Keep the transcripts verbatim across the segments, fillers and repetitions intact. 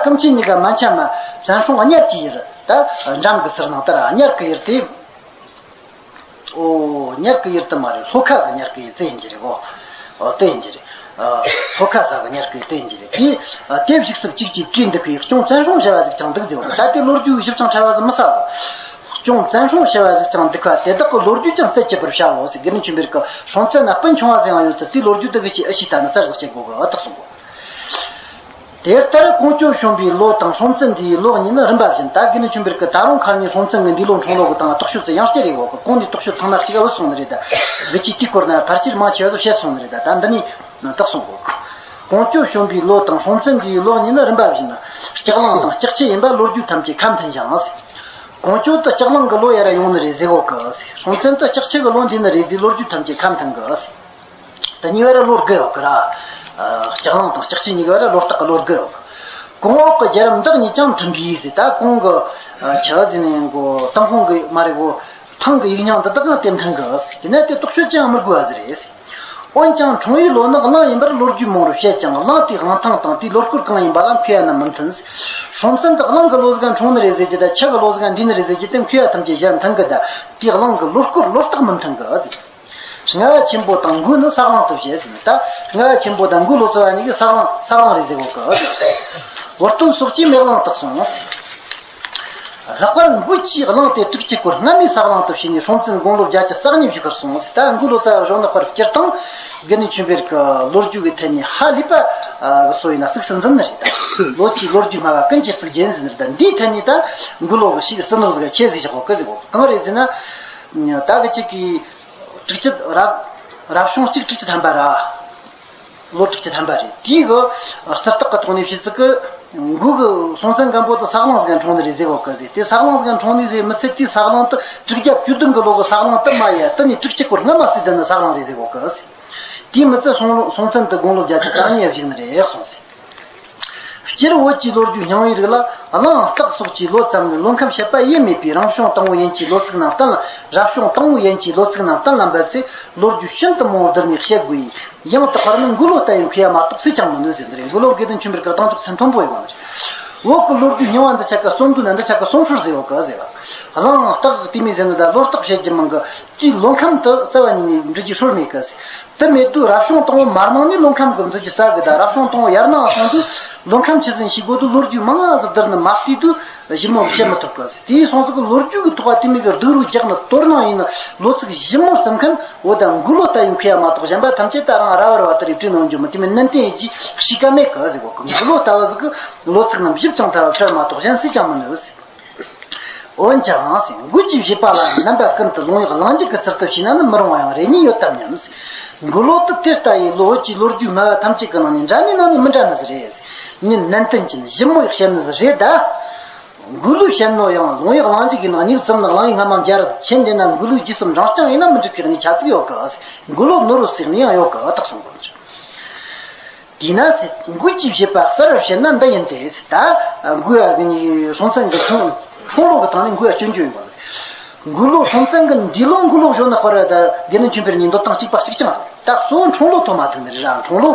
སྐུ་མཆེད་གཉིས་ཀ་མ་འཆམ་ན་བཙན་སྲུང་གཉེར་གྱི་ཡུལ་ད་འགྲམ་གྱི་ཟུར་ནང་ལྟར་གཉེར་གྱི་ཡུལ་དེ། ཨོ་གཉེར་གྱི་ཡུལ་དུ་མ་རེད། ལྷོ་ཁ་གི་གཉེར་གྱི་ཡུལ་དེ་ཡིན་གྱི་རེད་གོ། ཨོ་དེ་ཡིན་གྱི་རེད། ཨ་ལྷོ་ཁ་ས་གི་གཉེར་གྱི་ཡུལ་དེ་ཡིན་གྱི་རེད། དེ་ཨ་དེ་བཞུགས་སུ་གཅིག་གཅིག་བྲིས་འདུག་པའི་སྐྱོང་བཙན་སྲུང་བྱ་བ་ཟིག་ཀྱང་འདུག་ཟེར་བ་ད་དེ་ལོ་རྒྱུས་ཞིབ་ཅིང་ཕྲ་བ་ཟིག་མི་གསལ་གོ། སྐྱོང་བཙན་སྲུང་བྱ་བ་ཟིག་ཀྱང་འདུག་པ་དེ་དག་གི་ལོ་རྒྱུས་ཀྱང་གསལ་བྱེད་པར་བྱའོ་ཟེར། དགེ་འདུན་ཆོས་འཕེལ་གྱི་སྲོང་བཙན་ན་སྤུན་ཆུང་བ་ཟིག་ཡང་ཡོད་ཚུལ་དེའི་ལོ་རྒྱུས་དེ་གི་ཆེས་ཨེ་ཤེས་ལྟ་ན་གསལ་ཟིག་བྱེད་དགོས་གི་ཨ་རྟགས་སོང་གོ། དེ་ལྟར་ཀོང་ཇོ་བྱོན་པའི་ལོ་དང་སྲོང་བཙན་འདས་པའི་ལོ་གཉིས་ནི་རིམ་པ་བཞིན། ད་དགེ་འདུན་ཆོས་འཕེལ་གྱིས་ད་རུང་ཁ་ཉིན་སྲོང་བཙན་གྱི་འདས་ལོ་འཁྲུངས་ལོ་གི་སྟེང་ལ་རྟོག་དཔྱོད་ཚོ་ཡང་བསྐྱར་རེ་བོ་གི་གོང་ནས་རྟོག་དཔྱོད་ཚང་མ་གཅིག་ཨ་བུད་སོང་ནི་རེད། ད་གི་ཅིག་དེའི་སྐོར་ན་ཕལ་ཆེར་མང་ཆེ་བ་ཚོ་བཤད་སོང་ནི་རེད། ད་ད་འདི་ནས་རྟགས་སོང་གོ། ཀོང་ཇོ་བྱོན་པའི་ལོ་དང་སྲོང་བཙན་འདས་པའི་ལོ་གཉིས་ནི་རིམ་པ་བཞིན། ལྕགས་གླང་དང་ལྕགས་ཁྱི་ཡིན་པ་ལོ་རྒྱུས་ཐམས་ཅད་ཁ་མཐུན་ཞིང་། ཀོང་ཇོ་དེ་ལྕགས་གླང་གི་ལོ་ཡར་ཡོང་ནི་རེད་ཟེར་གོ་གི། སྲོང་བཙན་དེ་ལྕགས་ཁྱི་གི་ལོ་འདས་ནི་རེད་ཟེར་ལོ་རྒྱུས་ཐམས་ཅད་ཁ་མཐུན་གི། དེ་གཉིས་བར་ལོ་དགུ་ཡོད་གི་ར། ལྕགས་གླང་དང་ལྕགས་ཁྱི་གཉིས་ཀ་བར་ལོ་རྟགས་ཀྱི་ལོ་དགུ་ཡོད་གི། གོང་འོག་གི་བརྒྱུད་རིམ་འདི་གཉིས་ཀྱང་མཐུན་པས་ཟེར། ད་གོང་གི་ཆ་ཟིན་ནས་གོ་ཏང་ཁོང་གི་མ་རེད་གོ། ཐང་གི་ཡིག་རྙིང་འདི་དག་ཡང་དེ་མཐུན་གི། དེ་ནས་དེ་རྟོག་དཔྱོད་ཅི་ཡང་མི་དགོས་པ་ཟིག་རེད། འོན་ཀྱང་འཁྲུངས་པའི་ལོ་ནི་གླང་ཡིན་པར་ལོ་རྒྱུས་མང་རུ་བཤད་ཀྱང་གླང་དེའི་དབང་ཐང་དང་དེའི་ལོ་སྐོར་གང་ཡིན་པ་ལ་མཁས་པ་རྣམས་མི་མཐུན། སྲོང་བཙན་དེ་གླང་གི་ལོ་ཟིག་ག་འཁྲུངས་ནི་རེད་ཟེར་རྒྱུ་དང་ཁྱི་གི་ལོ་ཟིག་ག་འདས་ནི་རེད་ཟེར་རྒྱུ་དེ་མཁས་པ་ཐམས་ཅད་བཞར་མཐུན་གི། ད་དེའི་གླང་གི་ལོ་སྐོར་ལོ་རྟགས་མི་མཐུན་གི། ལྔ་བ་ཆེན་པོ་དང་མགོ་ནི་ས་གླང་དུ་བཤད་ཟིན། ད་ལྔ་བ་ཆེན་པོ་དང་མགོ་ལོ་ཙཱ་བ་གཉིས་ཀྱིས་ས་གླང་ས་གླང་རེད་ཟེར་གོ་གི། བོར་སྟོན་སོགས་ཀྱིས་མེ་གླང་བཏགས་སོང་། ལྷག་པར་མགོ་བཅུའི་གླང་དེ་དྲུག་ཅུ་སྐོར་སྔ་མའི་ས་གླང་དུ་བྱས་ནས་སྲོང་བཙན་དགུང་ལོ་བརྒྱད་ཅུ་རྩ་གཉིས་བཞུགས་པར་སོང་། ད་མགོ་ལོ་ཙཱ་བ་གཞོན་ནུ་དཔལ་སྤྱིར་བཏང་དགེ་འདུན་ཆོས་འཕེལ་གྱི་ལོ་རྒྱུས་ཀྱི་ཐད་ནས་ཧ་ལས་པ་སོ་ཡིན་ན་གཙིགས་སུ་འཛིན་ནི་རེད། ད་ལོ་ཆེའི་ལོ་རྒྱུས་སྨྲ་བ་ཀུན་གྱིས་གཙིགས་རྒྱན་ཟིན་ནི་རེད། ད་འདིའི་ཐད་ནས་ད་མགོ་ལོ་གི་ཞིག་བསོད་ནམས་ཟིག་ཆེ་ཟིག་བཞག་གོ་གི་ཟེར་གོ། གང་རེད་ཟེར་ན། ད་གི་ཅིག་གིས། དྲུག་ཅུ་རབ་རབ་བྱུང་གཅིག་དྲུག་ཅུ་ཐམ་པ་ར། ལོ་དྲུག་ཅུ་ཐམ་པ་རེད། དེའི་གི་རྩི་རྟགས་ཀྱི་ཐོག་ནས་བཤད་ཚུལ་གི་མགོ་གི་སྲོང་བཙན་སྒམ་པོ་དེ་ས་གླང་ཟིག་ག་འཁྲུངས་ནི་རེད་ཟེར་གོ་གི་ཟེར། དེ་ས་གླང་ཟིག་ག་འཁྲུངས་ནི་ཟེར་མི་ཚད་དེའི་ས་གླང་དེ་དྲུག་བརྒྱ་བཅུ་བདུན་གི་ལོ་གི་ས་གླང་དེ་མ་ཡ་དེ་ནས་དྲུག་ཅུ་སྐོར་སྔ་མ་བརྩིས་དེ་ནི་ས་གླང་རེད་ཟེར་གོ་གི་ཟེར། དེའི་མི་ཚད་སྲོང་སྲོང་བཙན་དེ་དགུང་ལོ་བརྒྱད་ཅུ་རྩ་གཉིས་བཞུགས་ནི་རེད་གསུངས་ཟེར། སྤྱིར་བོད་ཀྱི་ལོ་རྒྱུས་རྙིང་བའི་རིགས་ལ་གླང་སྟག་སོགས་ཀྱི་ལོ་ཙམ་ལས་ལོ་ཁམས་བཤད་པ་ཡེ་མེད་པས། རང་བྱུང་དང་པོ་ཡན་གྱི་ལོ་ཚིགས་རྣམས་གཏན་ལ། རབ་བྱུང་དང་པོ་ཡན་གྱི་ལོ་ཚིགས་རྣམས་གཏན་ལ་འབེབས་ཚེ་ལོ་རྒྱུས་ཤིན་ཏུ་མང་བོ་བསྡུར་ནས་བཤད་དགོས་ཡིན། ཡང་དག་པར་ནི་མགོ་ལོག་ལྟ་བུའི་མཁས་པ་མ་གཏོགས་སུས་ཀྱང་མི་ནུས་ཟེར་འདི་རེད། མགོ་ལོག་དགེ་འདུན་ཆོས་འཕེལ་གྱི་གདེང་འཇོག་ཚད་མཐོན་པོ་ཡོད་པ་རེད། བོད་ཀྱི་ལོ་རྒྱུས་རྙིང་བ་འདི་ཆ་ག་རྩོམ་འདུས་ན་འདི་ཆ་ག་གསུང་སྲོལ་ཟེར་ཡོད་གི་ཟེར་བ། གླང་སྟག་དེ་མིན་ཟེར་ནི་ད་ལོ་རྟགས་བཤད་རྒྱུ་མང་གི། དེའི་ལོ་ཁམས་དེ་རྩ་བ་ཉིད་ནས་འབྲི་རྒྱུའི་སྲོལ་མེད་གི་ཟེར། དེ་མེད་དུས་རབ་བྱུང་དང་པོ་མར་ནང་ནས་ལོ་ཁམས་ཀྱི་འདུ་རྒྱུ་ས་གི། ད་རབ་བྱུང་དང་པོ་ཡར་ནང་སོང་དུས་ལོ་ཁམས་ཆི་ཟིག་ཤེས་དགོས་དུས་ལོ་རྒྱུས་མང་ང་ཟིག་བསྡུར་ནི་མ་བལྟས་དུས་ཞིབ་མོ་བཤད་མི་ཐུབ་གི་ཟེར། དེའི་སོང་ཟིག་གི་ལོ་རྒྱུས་ཀྱི་ཐོག་དེ་མིན་གི་སྡུག་རུ་རྒྱག་ནི་དོར་སྣང་ཡིན་ནི་ལོ་ཚིགས་ཞིབ་མོ་བརྩི་མཁན་འོ་ད་མགོ་ལོག་ལྟ་བུའི་མཁས་པ་མ་གཏོགས་གཞན་པ་ཐམས་ཅད་ད་རང་ར་བ་ར་བ་ལྟར་རེ་བྲིས་གནང་རྒྱུ་མི་དེ་མིན་ནན་ཏན་ཡིན་གྱི་གཤིས་ཀ་མེད་གི་ཟེར་གོ་གི། མགོ་ལོག་ལྟ་བུ་ཟིག་གི་ལོ་ཚིགས་རྣམས་ཞིབ་ཅིང་ཕྲ་བ་བཤད་མ་གཏོགས་གཞན་སུས་ཀྱང་མི་ནུས་ཟེར། འོན་ཀྱང་ཟེར། མགོ་བཅུའི་བཞེད་པ་ལ་རྣམ་པ་ཀུན་ཏུ་ལོང་གཡོག་གླེང་རྒྱུ་གི་ཚུལ་དུ་བྱས་ན་ནི་མི་རུང་བ་ཡང་རེ་གཉིས་ཡོད་དམ་སྙམ་ཟེར། མགོ་ལོག་ཏུ་དེ་ལྟ་ཡི་ལོ་བོད་ཀྱི་ལོ་རྒྱུས་སྨྲ་བ་ཐམས་ཅད་ཀྱི་ནང་ནས་འདྲ་མིན་ནང་ནས་མི་འདྲ་ནི་ཟིག་རེད་ཟེར། ཉིན་ནན་ཏན་གྱིས་ནི་ཞིབ་མོ་ཡག་བཤད་ནི་ཟིག་རེད་ད། མགོ་ལོག་བཤད་ནོ་ཡང་ལོང་གཡོག་གླེང་རྒྱུ་གི་ནང་མྱིག་བཙུམ་ནི་གླེང་ཡིག་སྔ་མ་འབྱར་རུ་ཆེན་འདི་ན་མགོ་ལོག་རྒྱུས་གསུམ་འབྲིང་རྐྱང་ཡིན་ན་མི་འགྲིག་གི་ནི་ཆ་ཚིག་ཡོད་གི་ཟེར། མགོ་ལོག་ནོར་རུ་ཟེར་ནི་ཡང་ཡོད་གི་ཨ་ཏག་སོང་གི། དེས་ན་ཟེར། མགོ་བཅུའི་བཞེད་པ་གསལ་བར་བཤད་ན་འདི་ཡིན་ཏེ་ཟེར། ད་མགོ་ཡ་གི་ནི་སྲོང་བཙན་གྱི་འཁྲུངས་འཁྲུངས་ལོ་གི་ཐང་ནས་མགོ་ཡ་སྐྱོན་བརྗོད་ཡིན་པ། མགོ་ལོག་སྲོང་བཙན་གྱི་འདས་ལོ་མགོ་ལོག་གཞོན་ནུ་དཔལ་ར་ད་དགེ་འདུན་ཆོས་འཕེལ་གཉིས་འདོད་སྟངས་གཅིག་པ་གཅིག་རྐྱང་རེད། ད་གཙོ་བོ་འཁྲུངས་ལོ་ཐོག་མ་ཐུག་ནི་རེད་ར། འཁྲུངས་ལོ།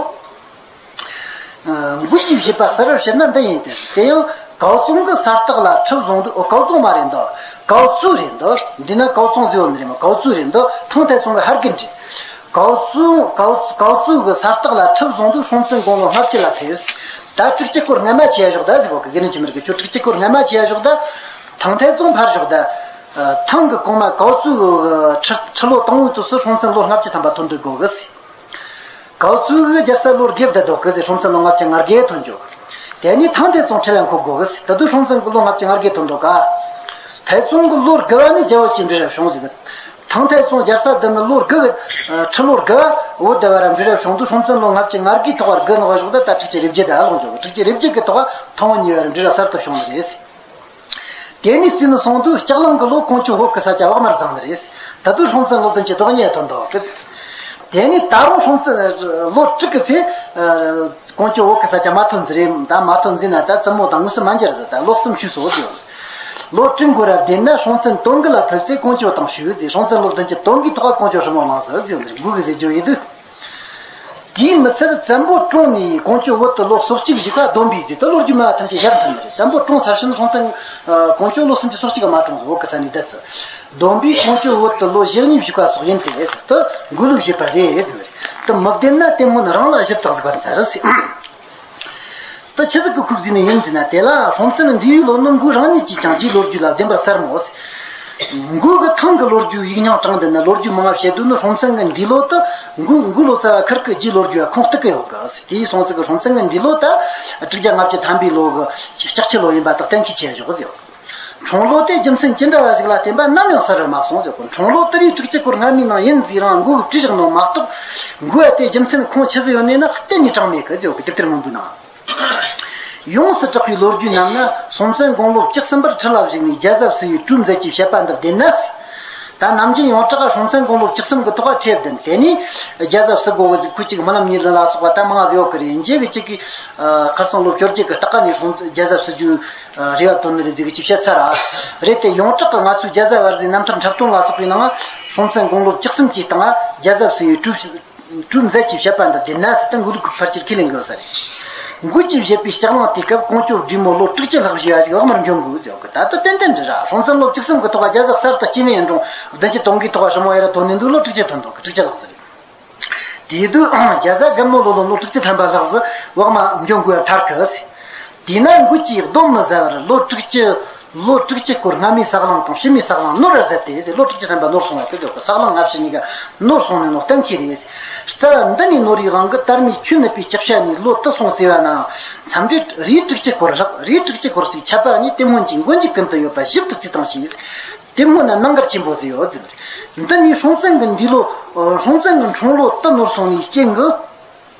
མགོ་བཅུའི་བཞེད་པ་གསལ་བར་བཤད་ན་འདི་ཡིན་ཏེ། དེ་ཡང་ཀའོ་ཙུང་གི་ས་རྟགས་ལ་ཁྲི་བཟུང་དུས། ཨོ་ཀའོ་ཙུང་མ་རེད་འདུག་ཀའོ་ཙུའུ་རེད་འདུག་འདི་ན་ཀའོ་ཙུང་ཟེར་ཡོད་ནི་རེད་མ། ཀའོ་ཙུའུ་རེད་འདུག་ཐང་ཐའི་ཙུང་གི་ཕ་རྒན་རེད། ཀའོ་ཙུའུ་ཀའོ་ཀའོ་ཙུའུ་གི་ས་རྟགས་ལ་ཁྲི་བཟུང་དུས་སྲོང་བཙན་དགུང་ལོ་ལྔ་བཅུ་ལ་ཕེབས། ད་དྲུག་ཅུ་སྐོར་སྔ་མ་ཆེ་ཡ་ཞོག་ད་ཟེར་གོ་གི། དགེ་འདུན་ཆོས་འཕེལ་གྱིས་ཁྱོད་དྲུག་ཅུ་སྐོར་སྔ་མ་ཆེ་ཡ་ཞོག་ད། ཐང་ཐའི་ཙུང་ཕར་ཞོག་ད། ཐང་གི་གོང་མ་ཀའོ་ཙུའུ་གི་ཁྲི་ཁྲི་ལོ་དང་པོའི་དུས་སུ་སྲོང་བཙན་ལོ་ལྔ་བཅུ་ཐམ་པ་ཐོན་དུས་དགོས་གི་ཟེར། ཀའོ་ཙུའུ་གི་རྒྱལ་ས་ལོ་དགུ་བསྡད་འདུག་གི་ཟེར། སྲོང་བཙན་ལོ་ལྔ་བཅུ་ང་དགུ་ཐོན་རྒྱུ། དེ་ནས་ཐང་ཐའི་ཙུང་ཁྲི་ལ་འཁོད་དགོས་གི་ཟེར། ད་དུང་སྲོང་བཙན་གྱི་ལོ་ལྔ་བཅུ་ང་དགུ་ཐོན་འདུག་ག་ཐའི་ཙུང་གི་ལོ་དགུ་བ་ནི་རྒྱལ་པོ་ཆེ་འབྲི་རབ་བྱུང་ཟེར་གི། ཐང་ཐའི་ཙུང་རྒྱལ་ས་བསྡུ་ནི་ལོ་དགུ་གི་ཁྲི་ལོ་དགུ་བ་བོད་བསྡུ་བ་ར་འབྲི་རབ་བྱུང་དུས་སྲོང་བཙན་ལོ་ལྔ་བཅུ་ང་དགུའི་ཐོག་བར་དགུ་ནོ་བ་ཞོག་ད་ད་དྲུག་ཅུ་རེ་བརྒྱད་ད་ལོངས་འཇོག་གི། དྲུག་ཅུ་རེ་བརྒྱད་གི་ཐོག་ཐང་བོ་གཉིས་བར་འབྲི་རབ་གསར་དུ་བྱུང་ནི་རེད་ཟེར། དེ་ནས་བརྩིས་ནས་སོང་དུས་ལྕགས་གླང་གི་ལོ་ཀོང་ཇོ་བོད་ཀྱི་ས་ཆ་བག་མར་བརྫངས་ནི་རེད། ད་དུང་སྲོང་བཙན་ལོ་བདུན་ཅུ་དོན་གཉིས་ཐོན་འདུག་གི། དེ་ནས་ད་རུང་སྲོང་བཙན་ལོ་དྲུག་གི་ཚེ་ཀོང་ཇོ་བོད་ཀྱི་ས་ཆ་མ་ཐོན་ཟིག་རེད། ད་མ་ཐོན་ཟིན་ན་ད་བཙུན་མོ་དང་དངོས་སུ་མ་མཇལ་ཟིག་ད་ལོ་གསུམ་ཤུལ་སོང་ཟིག་ལོ་དྲུག་འགོར་ར་བསྡད་ན་སྲོང་བཙན་དོན་དགུ་ལ་ཕེབས་ཚེ་ཀོང་ཇོ་དང་ཞུས་ཟིག་སྲོང་བཙན་ལོ་བདུན་ཅུ་དོན་དགུའི་ཐོག་ཀོང་ཇོ་ཧྲིལ་མོ་བླངས་ཟིག་ཟེར་ཡོད་འདིར་མགོ་གི་ཟེར་རྒྱུ་ཡིན་དུས། དེའི་མི་ཚད་བཙན་པོ་གྲོངས་ནས་ཀོང་ཇོ་བོད་དུ་ལོ་སོ་གཅིག་བཞུགས་པ་བསྡོམས་པས་ཟེར་ཏེ་ལོ་རྒྱུས་སྨྲ་བ་ཐམས་ཅད་ཤར་ཐུབ་ནི་རེད། བཙན་པོ་གྲོངས་ཚར་ཕྱིན་སྲོང་བཙན་ཨ་ཀོང་ཇོ་ལོ་སུམ་ཅུ་སོ་གཅིག་ག་མ་གྲོངས་བོད་གི་ས་ནས་བསྡད་ཚེ། བསྡོམས་པས་ཀོང་ཇོ་བོད་དུ་ལོ་བཞི་གཉིས་བཞུགས་པ་སོགས་ཡིན་ཏེ་ཟེར་ཏེ་མགོ་ལུག་བཞེས་པ་རེད་ཟེར་ནི་རེད། དེ་མི་བདེན་ན་དེ་སྔོན་རང་ལ་ཞིབ་བརྟག་ཟིག་པར་འཚལ་ཟེར། དེ་ཆི་ཟིག་གི་ཁུག་ཟིག་ནས་ཡིན་ཟེར་ན་དེ་ལ་སྲོང་བཙན་འདས་པའི་ལོ་ནི་མགོའི་རང་ཉིད་ཀྱིས་ཀྱང་རྒྱའི་ལོ་རྒྱུས་ལ་བདེན་པར་གསལ་མོད། མགོ་གི་ཐང་གི་ལོ་རྒྱུས་ཡིག་རྙིང་དྲངས་འདི་ནི་ལོ་རྒྱུས་མང་བ་བཤད་དུས་ནི་སྲོང་བཙན་གྱི་འདས་ལོ་དེ་མགོ་མགོའི་ལོ་ཙཱ་བ་ཁིར་གི་རྒྱའི་ལོ་རྒྱུས་ལ་ཁུངས་གཏུག་གི་ཡོད་གི། དེའི་སོང་ཙི་གི་སྲོང་བཙན་གྱི་འདས་ལོ་དེ་དྲུག་བརྒྱ་ལྔ་བཅུ་ཐམ་པའི་ལོ་གི་ལྕགས་ཁྱི་ལོ་ཡིན་པ་དེ་གཏན་འཁེལ་བྱས་བཞག་ཟེར། འཁྲུངས་ལོ་དེ་རྒྱུ་མཚན་ཅི་འདྲ་བ་ཞིག་ལ་བརྟེན་པ་ནམ་ཡང་གསལ་བར་མ་སོང་ཟེར་གོ། འཁྲུངས་ལོ་དེ་རིགས་དྲུག་ཅུ་སྐོར་ལྔ་མའི་ནང་ཡིན་ཟེར་རང་མགོ་གིས་བྲིས་བཞག་ནོ་མ་གཏོགས། མགོ་བ་དེ་རྒྱུ་མཚན་ཁུངས་ཆི་ཟིག་ཡོད་ནས་ན་གཏན་ནས་དྲངས་མེད་གི་ཟེར་གོ། དེབ་ཐེར་སྔོན་པོའི་ནང་། ཡོངས་སུ་གྲགས་པའི་ལོ་རྒྱུས་རྣམས་ནི་སྲོང་བཙན་དགུང་ལོ་བཅུ་གསུམ་པར་ཁྲི་ལ་བཞུགས་ནས་རྒྱལ་ཟབ་སྲིད་པའི་གྲོས་མཛད་ཀྱི་བཤད་པ་འདི་བདེན་ན། ད་ནམ་རྒྱུན་ཡོངས་གྲགས་སྲོང་བཙན་དགུང་ལོ་བཅུ་གསུམ་གྱི་ཐོག་ཁྲི་བདུན་དེ་ནས་རྒྱལ་ཟབ་སྲིད་དགོས་པ་ཟིག་ཁོ་གཅིག་རྨི་ལམ་གཉིས་ལ་སོགས་པ་ད་མང་ཟིག་ཡོད་གི་རེད། མཇལ་གི་གཅིག་གིས་ཁར་སང་ལོ་བཅོ་བརྒྱད་ཀྱི་སྟག་ཁ་ནས་སྲོང་རྒྱལ་ཟབ་སྲིད་རྒྱུའི་རེ་བ་བཏོན་ནི་རེད་ཟིག་གི་ཅིག་བཤད་ཚར་ར། རེད་དེ་ཡོངས་གྲགས་ཀྱི་ང་ཚོའི་རྒྱལ་ཟབ་བར་ཟིག་རྣམ་ཐར་འཁྲབ་སྟོན་ལ་སོགས་པའི་ནང་སྲོང་བཙན་དགུང་ལོ་བཅུ་གསུམ་གྱི་སྟེང་ལ་རྒྱལ་ཟབ་སྲིད་པའི་གྲོས། གྲོས་མཛད་ཀྱི་བཤད་པ་འདི་བདེན་ན་ཟེར་ཏེ་མགོ་ལུག་གི་ཕལ་ཆེར་ཁས་ལེན་དགོས་ས་རེད། མགོ་གིས་བཞེས་པའི་ལྕགས་གླང་དེ་སྐབས་ཀོང་ཇོ་བགྲེས་མོ་ལོ་དྲུག་ཅུ་ལྷག་བཞེས་པ་ཞིག་བག་མར་འགྱོ་དགོས་ཟེར་གི། ད་ལྟ་ཏན་ཏན་རེད་ར། སྲོང་བཙན་ལོ་བཅུ་གསུམ་གི་ཐོག་རྒྱལ་ཟབ་གསར་དུ་སྐྱེས་ནས་འགྲོ་བདུན་ཅུ་དོན་བརྒྱད་ཐོག་ཧྲི་མོ་ཡ་ར་དོན་ནས་འདུག་ལོ་དྲུག་ཅུ་ཐོན་འདུག་གི། དྲུག་ཅུ་ལྷག་ཟེར། དེ་དུས་རྒྱལ་བཟའ་རྒན་མོ་ལོ་ལོན་ལོ་དྲུག་ཅུ་ཐམ་པ་ལྷག་ཟིག་བག་མ་འགྱོ་དགོས་པར་ཐལ་གི་ཟེར། དེས་ན་མགོ་གིས་གདོན་མི་ཟ་བར་ལོ་དྲུག་ཅུ། ལོ་དྲུག་ཅུ་སྐོར་སྔ་མའི་ས་གླང་དང་ཕྱི་མའི་ས་གླང་ནོར་བར་ཟད་དེ་ཟེར། ལོ་དྲུག་ཅུ་ཐམ་པ་ནོར་སོང་བ་དེ་ལྟོས་གི། ས་གླང་སྔ་ཕྱི་གཉིས་ཀ་ནོར་སོང་ནས་ནོར་གཏན་འཁེལ་རེད། རྩ་བ་འདི་ནས་ནོར་བའི་དབང་གིས་དར་མའི་ཆོས་ནུབ་པའི་ལྕགས་བྱ་ནས་ལོ་དུ་སོང་ཟེར་བ་ན། མཚམས་རེ་རེས་དྲུག་ཅུ་སྐོར་ལྷག་རེས་དྲུག་ཅུ་སྐོར་ཅིག་ཆད་པ་གཉིས་དེ་སྔོན་གྱི་མགོན་གྱི་ཀུན་ཏུ་ཡོད་པ་ཞིབ་ཏུ་བརྩིས་དང་ཞེས། དེ་སྔོན་ན་གནད་འགག་ཆེན་པོ་ཟིག་ཡོད་ཟེར། འདི་ནི་སྲོང་བཙན་གྱི་འདས་ལོ། སྲོང་བཙན་གྱི་འཁྲུངས་ལོ་དུ་ནོར་སོང་བའི་རྐྱེན་གྱིས།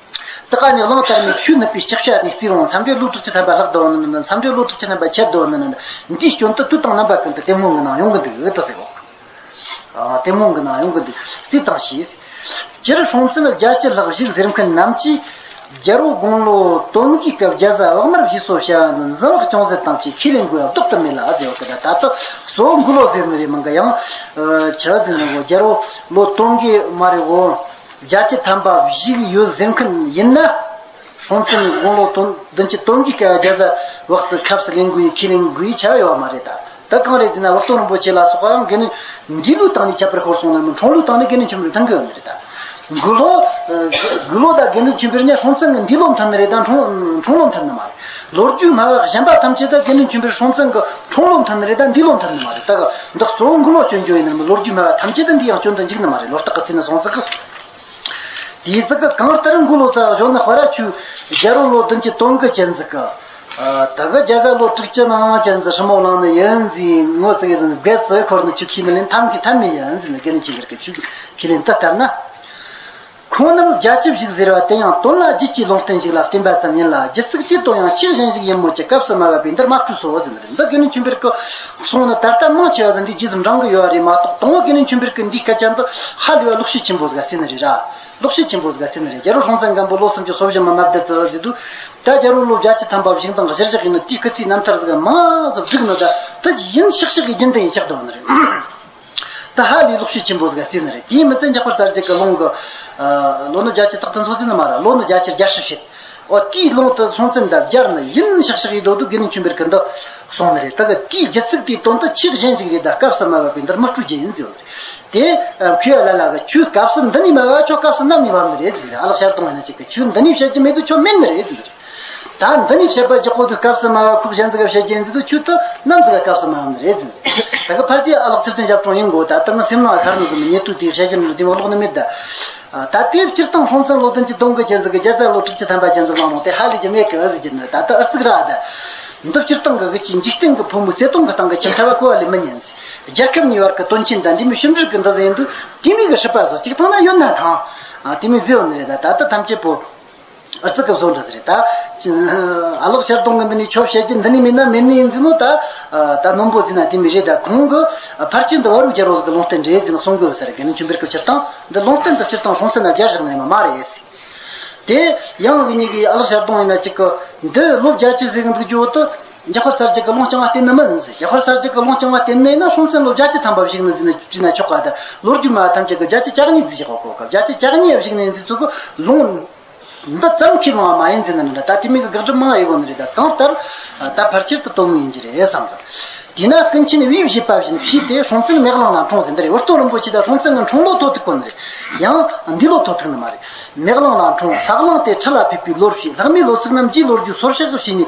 དེ་ག་ནས་གླང་དར་མའི་ཆོས་ནུབ་པའི་ལྕགས་བྱ་ནས་བརྩིས་རུང་མཚམས་རེ་ལོ་དྲུག་ཅུ་ཐམ་པ་ལྷག་འདུག་ནི་ནི། མཚམས་རེ་ལོ་དྲུག་ཅུ་ཐམ་པ་ཆད་འདུག་ནི་ནི། འདིའི་སྐྱོན་དེ་དུས་དང་རྣམ་པ་ཀུན་ཏུ་དེ་སྔོན་གྱི་ནང་ཡོང་གི་འདུག་ཏུ་ཟེར་བ། ཨ། དེ་སྔོན་གྱི་ནང་ཡོང་གི་འདུག་བརྩིས་དང་ཞེས། སྤྱིར་སྲོང་བཙན་བརྒྱད་ཅུ་ལྷག་བཞུགས་ཟེར་མཁན་རྣམས་ཀྱིས་རྒྱལ་པོ་དགུང་ལོ་དོན་བརྒྱད་སྐབས་རྒྱལ་བཟའ་བག་མར་བཞེས་སོ་བྱ་བ་ནི་འཛིན་བག་ཅུང་ཟད་དང་བཅས་ཁས་ལེན་དགོས་པ་ལྡོག་ཏུ་མེད་ལ་ཟེར་བ་ཀི། ད་ལྟ་གཙོ་བོ་མགོ་ལོག་ཟེར་ནི་རེད་མིན་གི། ཡང་ཆ་ཟིན་ནི་རྒྱལ་པོ་ལོ་དོན་བརྒྱད་མ་རེད་འོ། བརྒྱད་ཅུ་ཐམ་པ་བཞུགས་ཡོད་ཟེར་མཁན་ཡིན་ན། སྲོང་བཙན་དགུང་ལོ་དོན་བདུན་ཅུ་དོན་བརྒྱད་སྐབས་རྒྱལ་བཟའ་བག་ཙི་ཁབ་སུ་ལེན་དགོས་ཡི་ཁས་ལེན་དགོས་ཡི་ཆ་ཡོད་མ་རེད་ད། ད་གང་རེད་ཟེར་ན་བོ་སྟོན་རིན་པོ་ཆེ་ལ་སོགས་པའང་དགེ་འདུན་འདས་ལོའི་སྟེང་ནས་ཁྱད་པར་ཤོར་སོང་ན་མིན། འཁྲུངས་ལོའི་སྟེང་ནས་དགེ་འདུན་ཆོས་འཕེལ་མཐུན་གི་ཡོད་ནི་རེད་ད། མགོ་ལོག་མགོ་ལོག་དང་དགེ་འདུན་ཆོས་འཕེལ་གཉིས་སྲོང་བཙན་གྱི་འདས་ལོ་མཐུན་ནི་རེད་ད། འཁྲུངས་འཁྲུངས་ལོ་མཐུན་ནི་མ་རེད། ལོ་རྒྱུས་སྨྲ་བ་གཞན་པ་ཐམས་ཅད་ད་དགེ་འདུན་ཆོས་འཕེལ་སྲོང་བཙན་གྱི་འཁྲུངས་ལོ་མཐུན་ནི་རེད་ད། འདས་ལོ་མཐུན་ནི་མ་རེད། ད་གི་འདི་གཙོ་བོ་མགོ་ལོག་སྐྱོན་བརྗོད་ཡིན་ནི་མིན། ལོ་རྒྱུས་སྨྲ་བ་ཐམས་ཅད་ད་འདི་ཡང་སྐྱོན་དུ་འཇུག་ནི་མ་རེད། ལོ་རྟགས་ཀྱི་ཚིག་ནི་སོང་ཙི་གི། དེའི་ཚིག་གི་གང་ལྟར་མགོ་ལོག་ཙ་གཞོན་ནི་ཧོ་ར་ཆུ་རྒྱལ་པོ་ལོ་བདུན་ཅུ་དོན་དགུ་ཅན་ཟིག་གི། ཨ། ད་གི་རྒྱལ་བཟའ་ལོ་དྲུག་ཅུ་ནང་ཅན་ཟིག་ཧྲི་མོ་ལང་ནི་ཡིན་ཟིག་ངོ་ཙི་གི་ཟིན་བེད་ཙི་འཁོར་ནི་ཆུ་ཁྱི་མི་ལེན་ཐམ་གི་ཐམ་མི་ཡིན་ཟིན་ནི་དགེ་འདུན་ཆོས་འཕེལ་གི་ཆུ་ཁྱི་ལེན་ད་ལྟར་ན། ཁོང་རྣམས་རྒྱ་ཆུ་བཞུགས་ཟེར་བ་དེ་ཡང་དོན་ལ་རྒྱུད་ཀྱི་ལུང་བསྟན་ཞིག་ལ་བརྟེན་པ་ཙམ་ཡིན་ལ། རྒྱུད་ཚིག་དེའི་དོན་ཡང་ཆོས་གཞན་ཞིག་ཡིན་མོད་ཀྱི་སྐབས་སུ་སྨྲ་བ་པས་འདིར་མ་སྤྲོས་སོ་ཟེར་ནི་རེད། འདི་དགེ་འདུན་ཆོས་འཕེལ་གྱི་གསུང་ནི་ད་ལྟ་མང་ཆེ་བ་ཟིག་འདི་རྗེས་སུ་འབྲང་གི་ཡོད་རེད་མ་གཏོགས། དང་པོ་དགེ་འདུན་ཆོས་འཕེལ་གྱི་འདིའི་སྐད་ཆ་འདི་ཧ་ལས་པ་ལོག་ཤུགས་ཆེན་པོ་ཟིག་ག་བརྩིས་ནི་རེད་ར། ལོག་ཤུགས་ཆེན་པོ་ཟིག་ག་བརྩིས་ནི་རེད། རྒྱལ་པོ་སྲོང་བཙན་སྒམ་པོ་ལོ་སུམ་ཅུ་སོ་བཞི་མ་མ་བསྡད་ཙི་ཟེར་དུས། ད་རྒྱལ་པོ་ལོ་བརྒྱད་ཅུ་ཐམ་པ་བཞུགས་སྟངས་ཀྱི་གཞིར་བཞག་ཡིན་ན་དེའི་སྐུ་ཚེའི་རྣམ་ཐར་ཟིག་མང་ཟིག་བསྒྲིགས་ནི་ད་ད་ཡིན་ཤག་ཤག་གི་རྒྱུན་ལྡན་ཡིན་ཆགས་འདུག་ནི་རེད། ད་ཧ་ལས་ལོག་ཤུགས་ཆེན་པོ་ཟིག་ག་བརྩིས་ནི་རེད། དེའི་མི་ཚད་འཇམ་དཔལ་གསལ་རྒྱལ་གྱི་ལུང་གི། ཨ། ལོ་ནི་བརྒྱད་ཅུ་རྟག་ཏུ་འཚོ་ཟིན་ནི་མ་ར། ལོ་ནི་བརྒྱད་ཅུ་གྱ་བཞི་བྱེད། འོ། དེའི་ལུང་དུ་སྲོང་བཙན་དང་སྦྱར་ནི་ཡིན་ཤག་ཤག་ཡིན་དོ་དུ་དགེ་འདུན་ཆོས་འཕེལ་གྱིས་འདི་གསུངས་ནི་རེད། ད་གི་དེའི་རྒྱུད་ཚིག་དེའི་དོན་དུ་ཆོས་གཞན་ཞིག་རེད། ད་སྐབས་སུ་སྨྲ་བ་པས་འདིར་མི་སྤྲོས་རྒྱུ་ཡིན་ཟེར་བ་རེད། དེ་མཁས་པ་ལ་ལ་གིས་ཁྱོད་སྐབས་སུ་འདི་ནས་སྨྲ་བ་ཁྱོད་སྐབས་སུ་ནམ་ནས་སྨྲ་ནི་རེད་ཟེར། ཨ་ལགས་ཤར་གདོང་ཡིན་ན་གཅིག་གིས་ཁྱོད་འདི་ནས་བཤད་རྒྱུ་མེད་དུ་ཁྱོད་མེད་ནི་རེད་ཟེར། ད་འདི་ནས་བཤད་པ་རྒྱག་གོ་དུས་སྐབས་སུ་སྨྲ་བ་ཁོག་གཞན་ཟིག་ག་བཤད་རྒྱུ་ཡིན་ཟེར་དུས་ཁྱོད་དུ་ནམ་ཟིག་ག་སྐབས་སུ་སྨྲ་བ་ནི་རེད་ཟེར། ད་གི་ཕལ་ཆེར་ཨ་ལགས་ཚེ་བརྟན་ཞབས་དྲུང་ཡིན་དགོས། ད་ལྟ་ང་སེམས་ནང་ཁར་ནི་ཟིག་མི་ཉེ་དུ་དེ་བཤད་རྒྱུ་ནི་དེ་མ་ལོག་ནི་མེད་ད། ད་ལྟའི་སྤྱིར་བཏང་སྲོང་བཙན་ལོ་བདུན་ཅུ་དོན་དགུ་ཅན་ཟིག་གི་རྒྱལ་བཟའ་ལོ་དྲུག་ཅུ་ཐམ་པ་ཅན་ཟིག་བླངས་རུང་དེ་ཧ་ལས་ཀྱི་མེད་གི་ཟེར་གྱི་ནི། ད་ལྟ་ཨུ་ཚུགས་ར་ད། འདི་སྤྱིར་བཏང་གི་གི་ཅི་འཇིག་རྟེན་གྱི་ཕོ་མོའི་བརྩེ་དུང་གི་སྟེང་གི་ཁྱིམ་ཐབ་པ་གོ་བ་ལས་མི་ཉན་ཟེར། རྒྱལ་ཁབ་གཉིས་བར་གྱི་དོན་ཆེན་དང་འདི་མོའི་ཕྱི་འབྲེལ་གྱི་འདི་ཟིག་ཡིན་དུས་དེ་མོའི་གི་སྲིད་པ་ཟོ་གཅིག་ཐང་ན་ཡོད་ན་ཐང་། ཨ། དེ་མོའི་རྫི་ཡོད་ནི་རེད། ད་ད་ལྟ་ཐམས་ཅད་པོ་ཨུ་ཚུགས་གི་བཟོ་འདྲ་ཟིག་རེད་ད། ཨ་ལགས་ཤར་གདོང་གི་འདི་ནས་ཁྱོད་བཤད་རྒྱུ་འདི་ནས་མེད་ན་མེད་ནི་ཡིན་ཟེར་ནོ་ད། ད་རྣོན་པོ་ཟིན་ན་དེ་མོ་རེད། ད་ཁོང་གི་ཕལ་ཆེར་འདི་བ་རུ་རྒྱལ་རོ་ཟིག་གི་ལུང་བསྟན་རེད་ཟེར་ནས་གསུང་གི་ཡོད་ས་རེད། དགེ་འདུན་ཆོས་འཕེལ་གྱི་སྤྱིར་བཏང་འདི་ལུང་བསྟན་དུ་སྤྱིར་བཏང་སྲོང་བཙན་ན་སྦྱར་བཞག་ནི་མ་མ་རེད་ཟེར། དེ་ཡང་གི་གཉིས་ཀྱིས་ཨ་ལགས་ཤར་གདོང་ཡིན་ན་གཅིག་གི་འདི་ལོ་བརྒྱད་ཅུ་ཟེར་གི་འདུག་རྒྱུ་དུ། རྒྱ་ཧོར་གསར་བརྗེ་གི་ལུང་རྐྱང་བ་བསྟན་ནི་མིན་ཟེར། རྒྱ་ཧོར་གསར་བརྗེ་གི་ལུང་རྐྱང་བ་བསྟན་ནི་ཡིན་ན་སྲོང་བཙན་ལོ་བརྒྱད་ཅུ་ཐམ་པ་བཞུགས་ནི་ཟེར་ན་བྲིས་ན་ཆོག་ག་ད་ལོ་རྒྱུས་སྨྲ་བ་ཐམས་ཅད་གི་བརྒྱད་ཅུ་གྱ་གཉིས་ཟེར་བཞག་གོ་གི། བརྒྱད་ཅུ་གྱ་གཉིས་བཞུགས་ནི་ཡིན་ཟེར་ཚུལ་གི་ལུང་། འདི་ཙམ་གྱིས་ལོང་བ་མ་ཡིན་ཟེར་ན་འདྲ། ད་དེ་མིན་གྱི་དགག་སྒྲུབ་མང་ཡོད་གོ་ནི་རེད། ད་གང་ལྟར་ད་ཕལ་ཆེར་དུ་དོན་དངོས་ཡིན་གྱི་རེད་བསམ་གི། དེས་ན་ཀུན་མཁྱེན་བིས་བཞེད་པ་བཞིན་བྱས་ཏེ། སྲོང་བཙན་མེ་གླང་ལ་འཁྲུངས་ཟེར་འདི་རེད། འུར་རྟོག་རིན་པོ་ཆེ་ད་སྲོང་བཙན་གྱི་འཁྲུངས་ལོ་ཐོ་ཐུག་གོ་ནི་རེད། ཡང་འདས་ལོ་ཐོ་ཐུག་ནི་མ་རེད། མེ་གླང་ལ་འཁྲུངས། ས་གླང་སྟེ་ཁྲི་ལ་ཕེབས་པའི་ལོར་བྱས། ལྷག་མའི་ལོ་ཚིགས་རྣམས་རྗེའི་ལོ་རྒྱུས་སོར་བཤད་བྱས་ནས།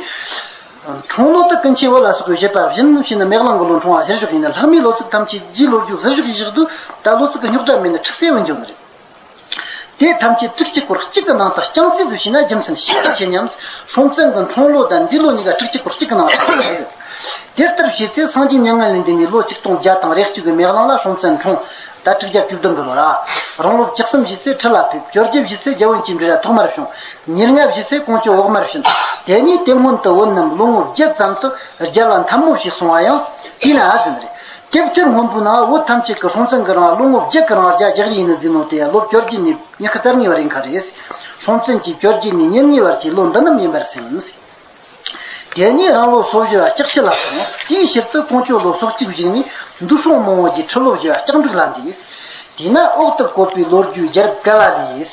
འཁྲུངས་ལོ་དེ་ཀུན་མཁྱེན་བོད་ལ་སོགས་པའི་བཞེད་པ་བཞིན་བྱས་ན་མེ་གླང་གི་ལོ་འཁྲུངས་པ་གཞིར་བཞག་ཡིན་ན། ལྷག་མའི་ལོ་ཚིགས་ཐམས་ཅད་རྗེའི་ལོ་རྒྱུས་གཟིར་བཞག་ཡིན་བཞག་དུས། ད་ལོ་ཚིགས་ཀྱི་རྙོག་དྲ་མེད་ནི་ཁྲིག་སེ་བུད་འགྱོ་ནི་རེད། དེ་ཐམས་ཅད་དྲུག་གཅིག་སྐོར་གཅིག་གི་ནང་དུ་རྐྱང་རྩིས་སུ་བྱས་ན། རྒྱུ་མཚན་ཤེས་ཐུབ་ཆེ་སྙམ། སྲོང་བཙན་གྱི་འཁྲུངས་ལོ་དང་འདས་ལོ་གཉིས་ཀ་དྲུག་གཅིག་སྐོར་གཅིག་གི་ནང་དུ་རེད། དེ་ལྟར་བྱས་ཚེ། སངས་རྒྱས་མྱ་ངན་ལས་འདས་ནས་ལོ་ཆིག་སྟོང་བརྒྱ་དང་རེ་གཅིག་གི་མེ་གླང་ལ་སྲོང་བཙན་འཁྲུངས། ད་དྲུག་བརྒྱ་བཅུ་བདུན་གི་ལོ་ར། རང་ལོ་བཅུ་གསུམ་བཞེས་ཚེ་ཁྲི་ལ་ཕེབས། བཅོ་བརྒྱད་བཞེས་ཚེ་རྒྱལ་བོ་འཆི་མེད་ར་ཐོག་མར་བྱུང་། ཉེར་ལྔ་བཞེས་ཚེ་ཀོང་ཇོ་བོགས་མར་ཕྱིན། དེ་ནས་དེ་སྔོན་དུ་བོད་རྣམས་ལོ་ངོ་བརྒྱད་ཙམ་དུ་རྒྱལ་ལ་འཐབ་མོ་བྱས་སོང་བ་ཡང་དེས་ན་ཟེར་ནི་རེད། དེབ་ཐེར་སྔོན་པོའི་ནང་བོད་ཐམས་ཅད་ཀྱི་སྲོང་བཙན་གྱི་རིང་ལོ་ངོ་བརྒྱད་ཀྱི་རིང་རྒྱལ་རྒྱག་རེས་ཡིན་ནི་ཟེར་ནོ་དེ་ལོ་བཅོ་བརྒྱད་ནས་ཉི་ཤུ་རྩ་གཉིས་བར་ཡིན་ཁ་རེད། སྲོང་བཙན་གྱི་བཅོ་བརྒྱད་ནས་ཉེར་གཉིས་བར་གྱི་ལོ་འདི་རྣམས་ཡིན་པར་སེམས། དེ་ནས་རང་ལོ་སོ་བཞི་བ་ལྕགས་བྱི་ལ་སོང་། དེའི་ཕྱིར་དུ་ཀོང་ཇོ་ལོ་སོ་གཅིག་བཞེས་ནས་འདུས་སྲོང་མང་བོ་རྗེ་ཁྲི་ལོ་བཞི་བ་ལྕགས་འབྲུག་ལ་འདས། དེས་ན་འོག་ཏུ་བཀོད་པའི་ལོ་རྒྱུས་རྒྱལ་རབས་བཀའ་བ་ལས།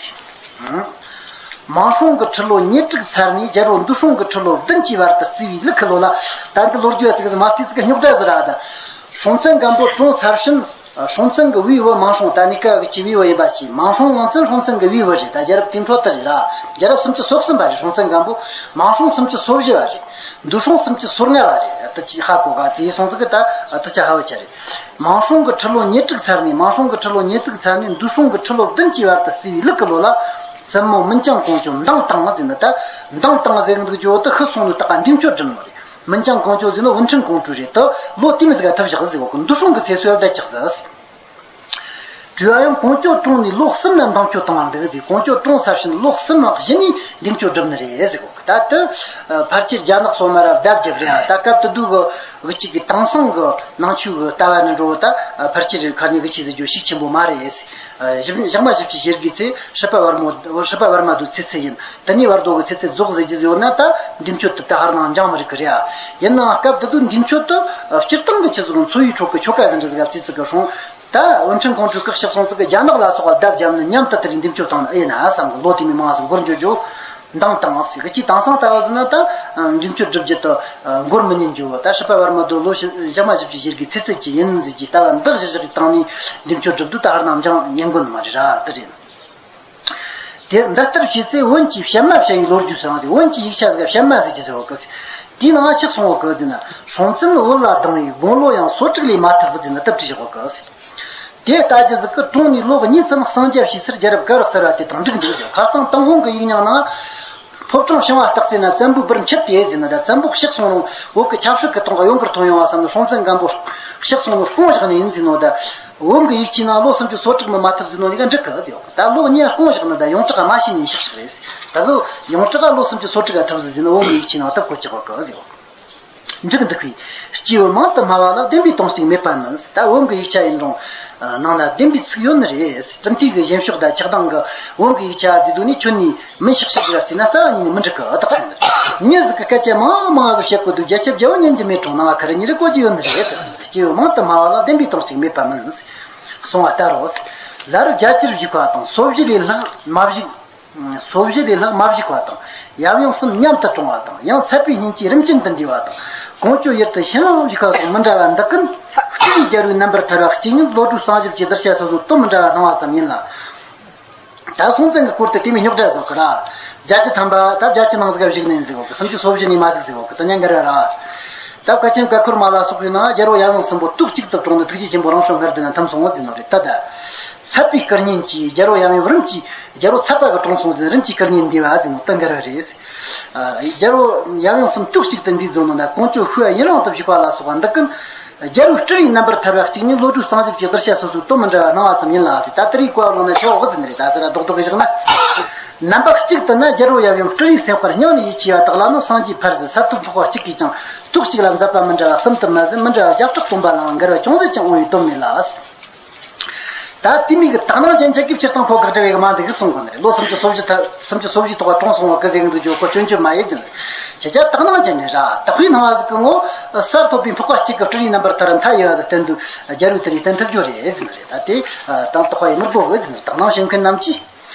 མང་སྲོང་གི་ཁྲི་ལོ་ཉེར་དྲུག་ཚར་ནས་རྒྱལ་པོ་འདུས་སྲོང་གི་ཁྲི་ལོ་བདུན་གྱི་བར་དུ་བརྩི་བའི་ལུགས་ཀྱི་ལོ་ལ། ད་འདི་ལོ་རྒྱུས་ཚིག་ཟིག་མ་བལྟས་ཚིག་རྙོག་དྲ་ཟིག་ར། ད་སྲོང་བཙན་སྒམ་པོ་གྲོངས་ཚར་ཕྱིན། སྲོང་བཙན་གྱི་བུའི་བུ་མང་སྲོང་། ད་གནས་སྐབས་ཀྱི་བུའི་བུ་ཡིན་པ་ཅིག་མང་སྲོང་ངོ་ཚ་སྲོང་བཙན་གྱི་བུའི་བུ་རེད། ད་རྒྱལ་རབས་དེ་འཕྲོ་ལྟར་རེད་ར། རྒྱལ་རབས་སུམ་ཅུ་སོ་གསུམ་པ་རེད། སྲོང་བཙན་སྒམ་པོ་མང་སྲོང་སུམ་ཅུ་སོ་བཞི་བ་རེད། འདུས་སྲོང་སུམ་ཅུ་སོ་ལྔ་བ་རེད། ད་ཅི་ཧ་གོ་ག་དེའི་སོང་ཙིག་གི་ད་ད་ཅི་ཧ་བ་ཆ་རེད། མང་སྲོང་གི་ཁྲི་ལོ་ཉེར་དྲུག་ཚར་ནས། མང་སྲོང་གི་ཁྲི་ལོ་ཉེར་དྲུག་ཚར་ནས་འདུས་སྲོང་གི་ཁྲི་ལོ་བདུན་གྱི་བར་དུ་བརྩི་བའི་ལུགས་ཀྱི་ལོ་ལ། བཙུན་མོ་མིན་ཅང་ཀོང་ཇོ་མདངས་བཏང་ཟེར་ནི། ད་མདངས་བཏང་ཟེར་གི་འདུག་ཇོ་དུ་ཤི་སོང་ནི་ད་ག་འདས་མཆོད་སྒྲུབ་ནི་རེད། མིན་ཅང་ཀོང་ཇོ་ཟེར་ནི་ཝུན་ཁྲིན་ཀོང་ཀྲུའུ་རེད། ད་ལོ་དེ་མི་ཟིག་ག་ཐུབ་བཞག་ཟེར་གོ་གི། འདུས་སྲོང་གི་ཚེ་སྲོལ་བསྡད་ཅག་ཟེར། དྲི་བ་ཡང་ཀོང་ཇོ་གྲོངས་ནས་ལོ་གསུམ་ན་མདངས་མཆོད་བཏང་བ་འདུག་ཟེར། ཀོང་ཇོ་གྲོངས་ཚར་ཕྱིན་ལོ་གསུམ་བཞི་ནས་འདས་མཆོད་སྒྲུབ་ནི་རེད་ཟེར་གོ་གི། ད་དུ་ཕལ་ཆེར་རྒྱ་ནག་སོགས་མ་ར་བརྡབ་བརྒྱབ་རེད། ད་སྐབས་དེ་དུས་གི་གི་གཅིག་གི་དེང་སང་གི་ནང་ཆོས་གི་ལྟ་བ་ནི་འགྲོ་བ། ད་ཕལ་ཆེར་ཁ་ནས་གི་ཆེ་ཟེར་རྒྱུ་ཞིག་ཆེན་པོ་མ་རེད། ཞག་མ་བཞི་བཅུ་ཞེ་དགུའི་ཚེ་སྲིད་པ་བར་མོ། སྲིད་པ་བར་མ་དུ་ཚེ་ཚད་ཡིན། དེ་ནས་བར་དོ་གི་ཚེ་ཚད་རྫོགས་ཟེར་རྒྱུ་ཟེར་ཡོད་ན། ད་འདས་མཆོད་དུ་ད་ཧར་ནང་འགྱངས་མི་རིགས་གི་རེད། ཡིན་ནའང་སྐབས་དེ་དུས་འདས་མཆོད་དུ་སྤྱིར་བཏང་གི་ཆེ་ཟུག་འཚོ་བའི་ཁྲོད་ཀྱི་ཆོ་ག་ཟིན་འདྲ་ཟིག་བརྩི་ཚིག་གི་སྲུང་། ད་ཝུན་ཁྲིན་ཀོང་ཀྲུའུ་སྐུ་གཤེགས་སོང་ཙིག་གི་རྒྱ་ནག་ལ་སོགས་པ་བརྡབ་བརྒྱབ་ནི་མཉམ་དུ་དེ་རིང་འདས་མཆོད་བཏང་ནི་ཨེ་ཡིན་ན་བསམ་གི། ལོ་དེ་མི་མང་ཟིག་འགོར་འགྱོ་རྒྱུ། མདངས་བཏང་ཟེར་གི། ཅིག་དེང་སང་ལྟ་བ་ཟིན་ན་ད་འདས་མཆོད་སྒྲུབ་རྒྱུ་དུ་འགོར་མི་ཉན་རྒྱུ། ད་སྲིད་པ་བར་མ་དུ་ལོ་ཞག་མ་བཞི་བཅུ་ཞེ་དགུའི་ཚེ་ཚད་ཅིག་ཡིན་ཟེར་གྱི་ལྟ་བ་འདི་གཞིར་བཞག་གི་སྟེང་ནས་འདས་མཆོད་སྒྲུབ་དུས་ད་ཧར་ནང་འགྱངས་ཉན་དགོས་ནི་མ་རེད་ར། དེ་རེད། དེ་འདི་ལྟར་བྱས་ཚེ་བོན་གྱི་བཤད་མ་བཤད་ཡི་ལོ་རྒྱུས་སུའང་ཟེར། བོན་གྱི་ཡིག་ཆ་ཟིག་བཤད་མ་ཟེར་གྱི་ཟེར་བ་གི། དེའི་ནང་ཆགས་སོང་བ་གི་ཟེར་ན། སྲོང་བཙན་བོད་ལ་ལྡང་བའི་དགུང་ལོ་ཡང་སོ་དྲུག་ལས་མ་ཐར་བུ་ཟེར་ན་སྟབས་བྲིས་བཞག་པ་གི་ཟེར། དེ་ལྟ་རྒྱུ་ཟིག་གི་གྲོངས་ནས་ལོ་གཉིས་ཙམ་གསང་རྒྱ་བྱས་ཚར་རྒྱལ་རབས་བཀའ་རག་ཟེར་བ་དེ་དང་འགྲིག་འདུག་ཟེར། ཁ་རྩང་ཏུན་ཧོང་གི་ཡིག་རྙིང་ནང་ཕོ་བྲང་བྱང་བ་སྟག་རྩེ་ན་བཙན་པོའི་བུར་འཁྱུད་དེ་ཟེར་ན། ད་བཙན་པོ་གཤེགས་སོང་རུང་བོད་ཀྱི་ཆབ་སྲིད་ཀྱི་ཐོག་ག་ཡོང་གི་ཐོན་ཡོང་བ་བསམ་ནས། སྲོང་བཙན་སྒམ་པོ་གཤེགས་སོང་ནས་སྐོང་བཞག་ནི་ཡིན་ཟེར་ནོ། ད་བོན་གྱི་ཡིག་ཆའི་ནང་ལོ་སུམ་ཅུ་སོ་དྲུག་མི་མ་ཐུབ་ཟེར་ནོ་ནི་ག་འགྲིག་གི་ཟེར། ད་ལོ་གཉིས་སྐོང་བཞག་ན་ད་ཡོངས་གྲགས་མ་ཤེས་ནས་གཤེགས་ཤིག་རེད། ད་ལོ་ཡོངས་གྲགས་ལོ་སུམ་ཅུ་སོ་དྲུག་ག་ཐུབ་ཟེར་ཟེར་ན་བོད་མི་ཡིག་ཆའི་ནང་སྟབས་གོ་ཅི་གོ་གི་ཟེར། འགྲིག་འདུག་པས། སྐྱེས་བུ་མང་དུ་སྨྲ་བ་ལ། བདེན་པའི་དོན་གཅིག་མེད་པ་མིན། ད་བོད་གི་ཡིག་ཆ་ཡིན་རུང་ནང་ན་བདེན་པའི་ཚིག་ཡོད་ནི་རེད། གྲུབ་མཐའི་གི་བཞེད་ཕྱོགས་དང་ཆགས་སྡང་གི་བོད་གི་ཡིག་ཆ་ཟེར་དུས་ནི་ཁྱོན་ནས་མི་ཤེས་ཤེས་ཟིག་བརྩིས་ན་རྩ་བ་ཉིད་ནས་མི་འགྲིག་གི་ཨ་ཏག་སོང་ནི་རེད། མྱི་ཟིག་གི་སྐད་ཆ་མང་མང་ཟིག་བཤད་དགོས་དུས། རྒྱ་ཁྱབ་རྒྱལ་བོ་ཉན་གྱི་མེད་གྲོང་ནང་ཁ་རི་ཉིན་རེ་གོ་རྒྱུ་ཡོད་ནི་རེད། སྐྱེས་བུ་མང་དུ་སྨྲ་བ་ལ། བདེན་པའི་དོན་གཅིག་མེད་པ་མིན། གསུང་བ་ལྟར་རོ། ལ་རུ་རྒྱ་ཆེར་བཞུགས་པ་དང་། སོ་བཞི་ལས་ལྷག་མ་བཞུགས། སོ་བཞི་ལས་ལྷག་མ་བཞུགས་པ་དང་། ཡབ་ཡུམ་གསུམ་མཉམ་དུ་གྲོངས་པ་དང་། ཡང་ཚད་པའི་ཉིན་གྱིས་རིམ་ཅན་དུ་འདས་པ་དང་། ཀོང་ཇོ་ཡུལ་དུ་ཕྱིར་ལོག་བཞུགས་པ་དང་མི་འདྲ་བ་འདི་ཀུན་སྤྲུལ་པའི་རྒྱལ་པོའི་རྣམ་པར་ཐར་པ་གཅིག་ཉིད་བློ་གྲོས་གསང་ཞབས་ཀྱི་གདུལ་བྱ་སོ་སོའི་དོན་མི་འདྲ་བ་སྣང་བ་ཙམ་ཡིན་ལ། ད་སྲོང་བཙན་གྱི་སྐོར་དུ་དེ་མོ་རྙོག་དྲ་བཟོ་གི་ར། བརྒྱད་ཅུ་ཐམ་པ་ད་བརྒྱད་ཅུ་ནང་ཟིག་ག་བཞུགས་ནས་ཟིག་གོ་གི། སུམ་ཅུ་སོ་བཞི་ནས་མ་ཟིག་ཟིག་གོ་གི། དེ་ནས་འགལ་བ་ར། ད་བཀའ་ཆེམས་བཀའ་འཁོར་མ་ལ་སོགས་པའི་ནང་རྒྱལ་པོ་ཡབ་ཡུམ་གསུམ་པོ་ཏོག་གཅིག་ཏུ་གྲོངས་ནས། ཐུགས་རྗེ་ཆེན་པོ་རང་བྱུང་སྔར་ལྡན་ན་ཐིམ་སོང་ངོ་ཟེར་ནོ་རེད། ད་ད་ཚད་པའི་སྐུ་བརྙན་གྱིས་རྒྱལ་པོ་ཡབ་ཡུམ་རིམ་གྱིས། རྒྱལ་པོ་ཚད་པ་གི་གྲོངས་སོང་ཟེར། རིམ་གྱིས་སྐུ་བརྙན་འདས་པ་ཟེར་ནོ་ད་འགལ་བ་རེད། ཨ། རྒྱལ་པོ་ཡབ་ཡུམ་གསུམ་ཏོག་གཅིག་ཏུ་འདས་ཟེར་ནོ་ན། ཀོང་ཇོ་ཤུལ་ཡུན་རིང་དུ་བཞུགས་པ་ལ་སོགས་པ་འདི་ཀུན། རྒྱལ་པོའི་སྤྲུལ་པའི་རྣམ་པར་ཐར་པ་གཅིག་ཉིད་བློ་གྲོས་གསང་ཞབས་ཀྱི་གདུལ་བྱ་སོ་སོའི་དོན་མི་འདྲ་བ་སྣང་བ་ཙམ་ཡིན་ལ་ཟེར། ད་དེ་རིགས་བཀའ་བླངས་ན་ཆོག་ཟེར་ནི་རེད། ད་ཟེར་ར་རྡོག་རྡོག་གི་བཞག་ན། རྣམ་པ་གཅིག་ཏུ་ན་རྒྱལ་པོ་ཡབ་ཡུམ་སྤྲུལ་པའི་སེམས་དཔར་སྙིང་ནས་ཡིད་ཆེས་པ་དག་ལ་ནི། སངས་རྒྱས་ཕ་རོལ་ས་ཐོབ་འཕགས་པ་གཅིག་གིས་ཀྱང་ཏོག་གཅིག་ལ་མཛད་པ་མི་འདྲ་བ་གསུམ་དུ་མ་ཟིན། མི་འདྲ་བ་བརྒྱ་ཕྲག་སྟོང་པ་ལའང་འགལ་བ་ཅུང་ཟད་ཀྱང་འོང་བའི་དོན་མེད་ལ། ད་དེ་མིན་གྱི་དག་སྣང་ཅན་ཆ་གི་སྤྱིར་བཏང་ཁོ་དགག་བྱ་བའི་མ་འདི་གི་གསུང་གི་ནི་རེད། ལོ་སུམ་ཅུ་སོ་བཞི་ཐ་སུམ་ཅུ་སོ་བཞི་ཐོག་ག་གྲོངས་སོང་བ་གི་ཟེར་གི་འདུག་རྒྱུ་ཁོ་སྐྱོན་བརྗོད་མ་ཡེད་ཟིན། ཁྱེད་ཅག་དག་སྣང་ཅན་ནི་ར་དག་པའི་སྣང་བ་ཟིག་གི་ངོ་། སར་ཐོབ་པའི་འཕགས་པ་གཅིག་གི་སྤྲུལ་པའི་རྣམ་པར་ཐར་མཐའ་ཡས་པ་ཟིག་བསྟན་དུས་རྒྱལ་པོའི་དེ་རིགས་བསྟན་ཐུབ་རྒྱུ་རེད་ཟེར་ནི་རེད། ད་དེ་དང་དག་པ་ཡི་མི་དགོས་གི་ཟེར་ནི་རེད། དག་སྣང་བྱེད་མཁན་རྣམས་ཀྱིས།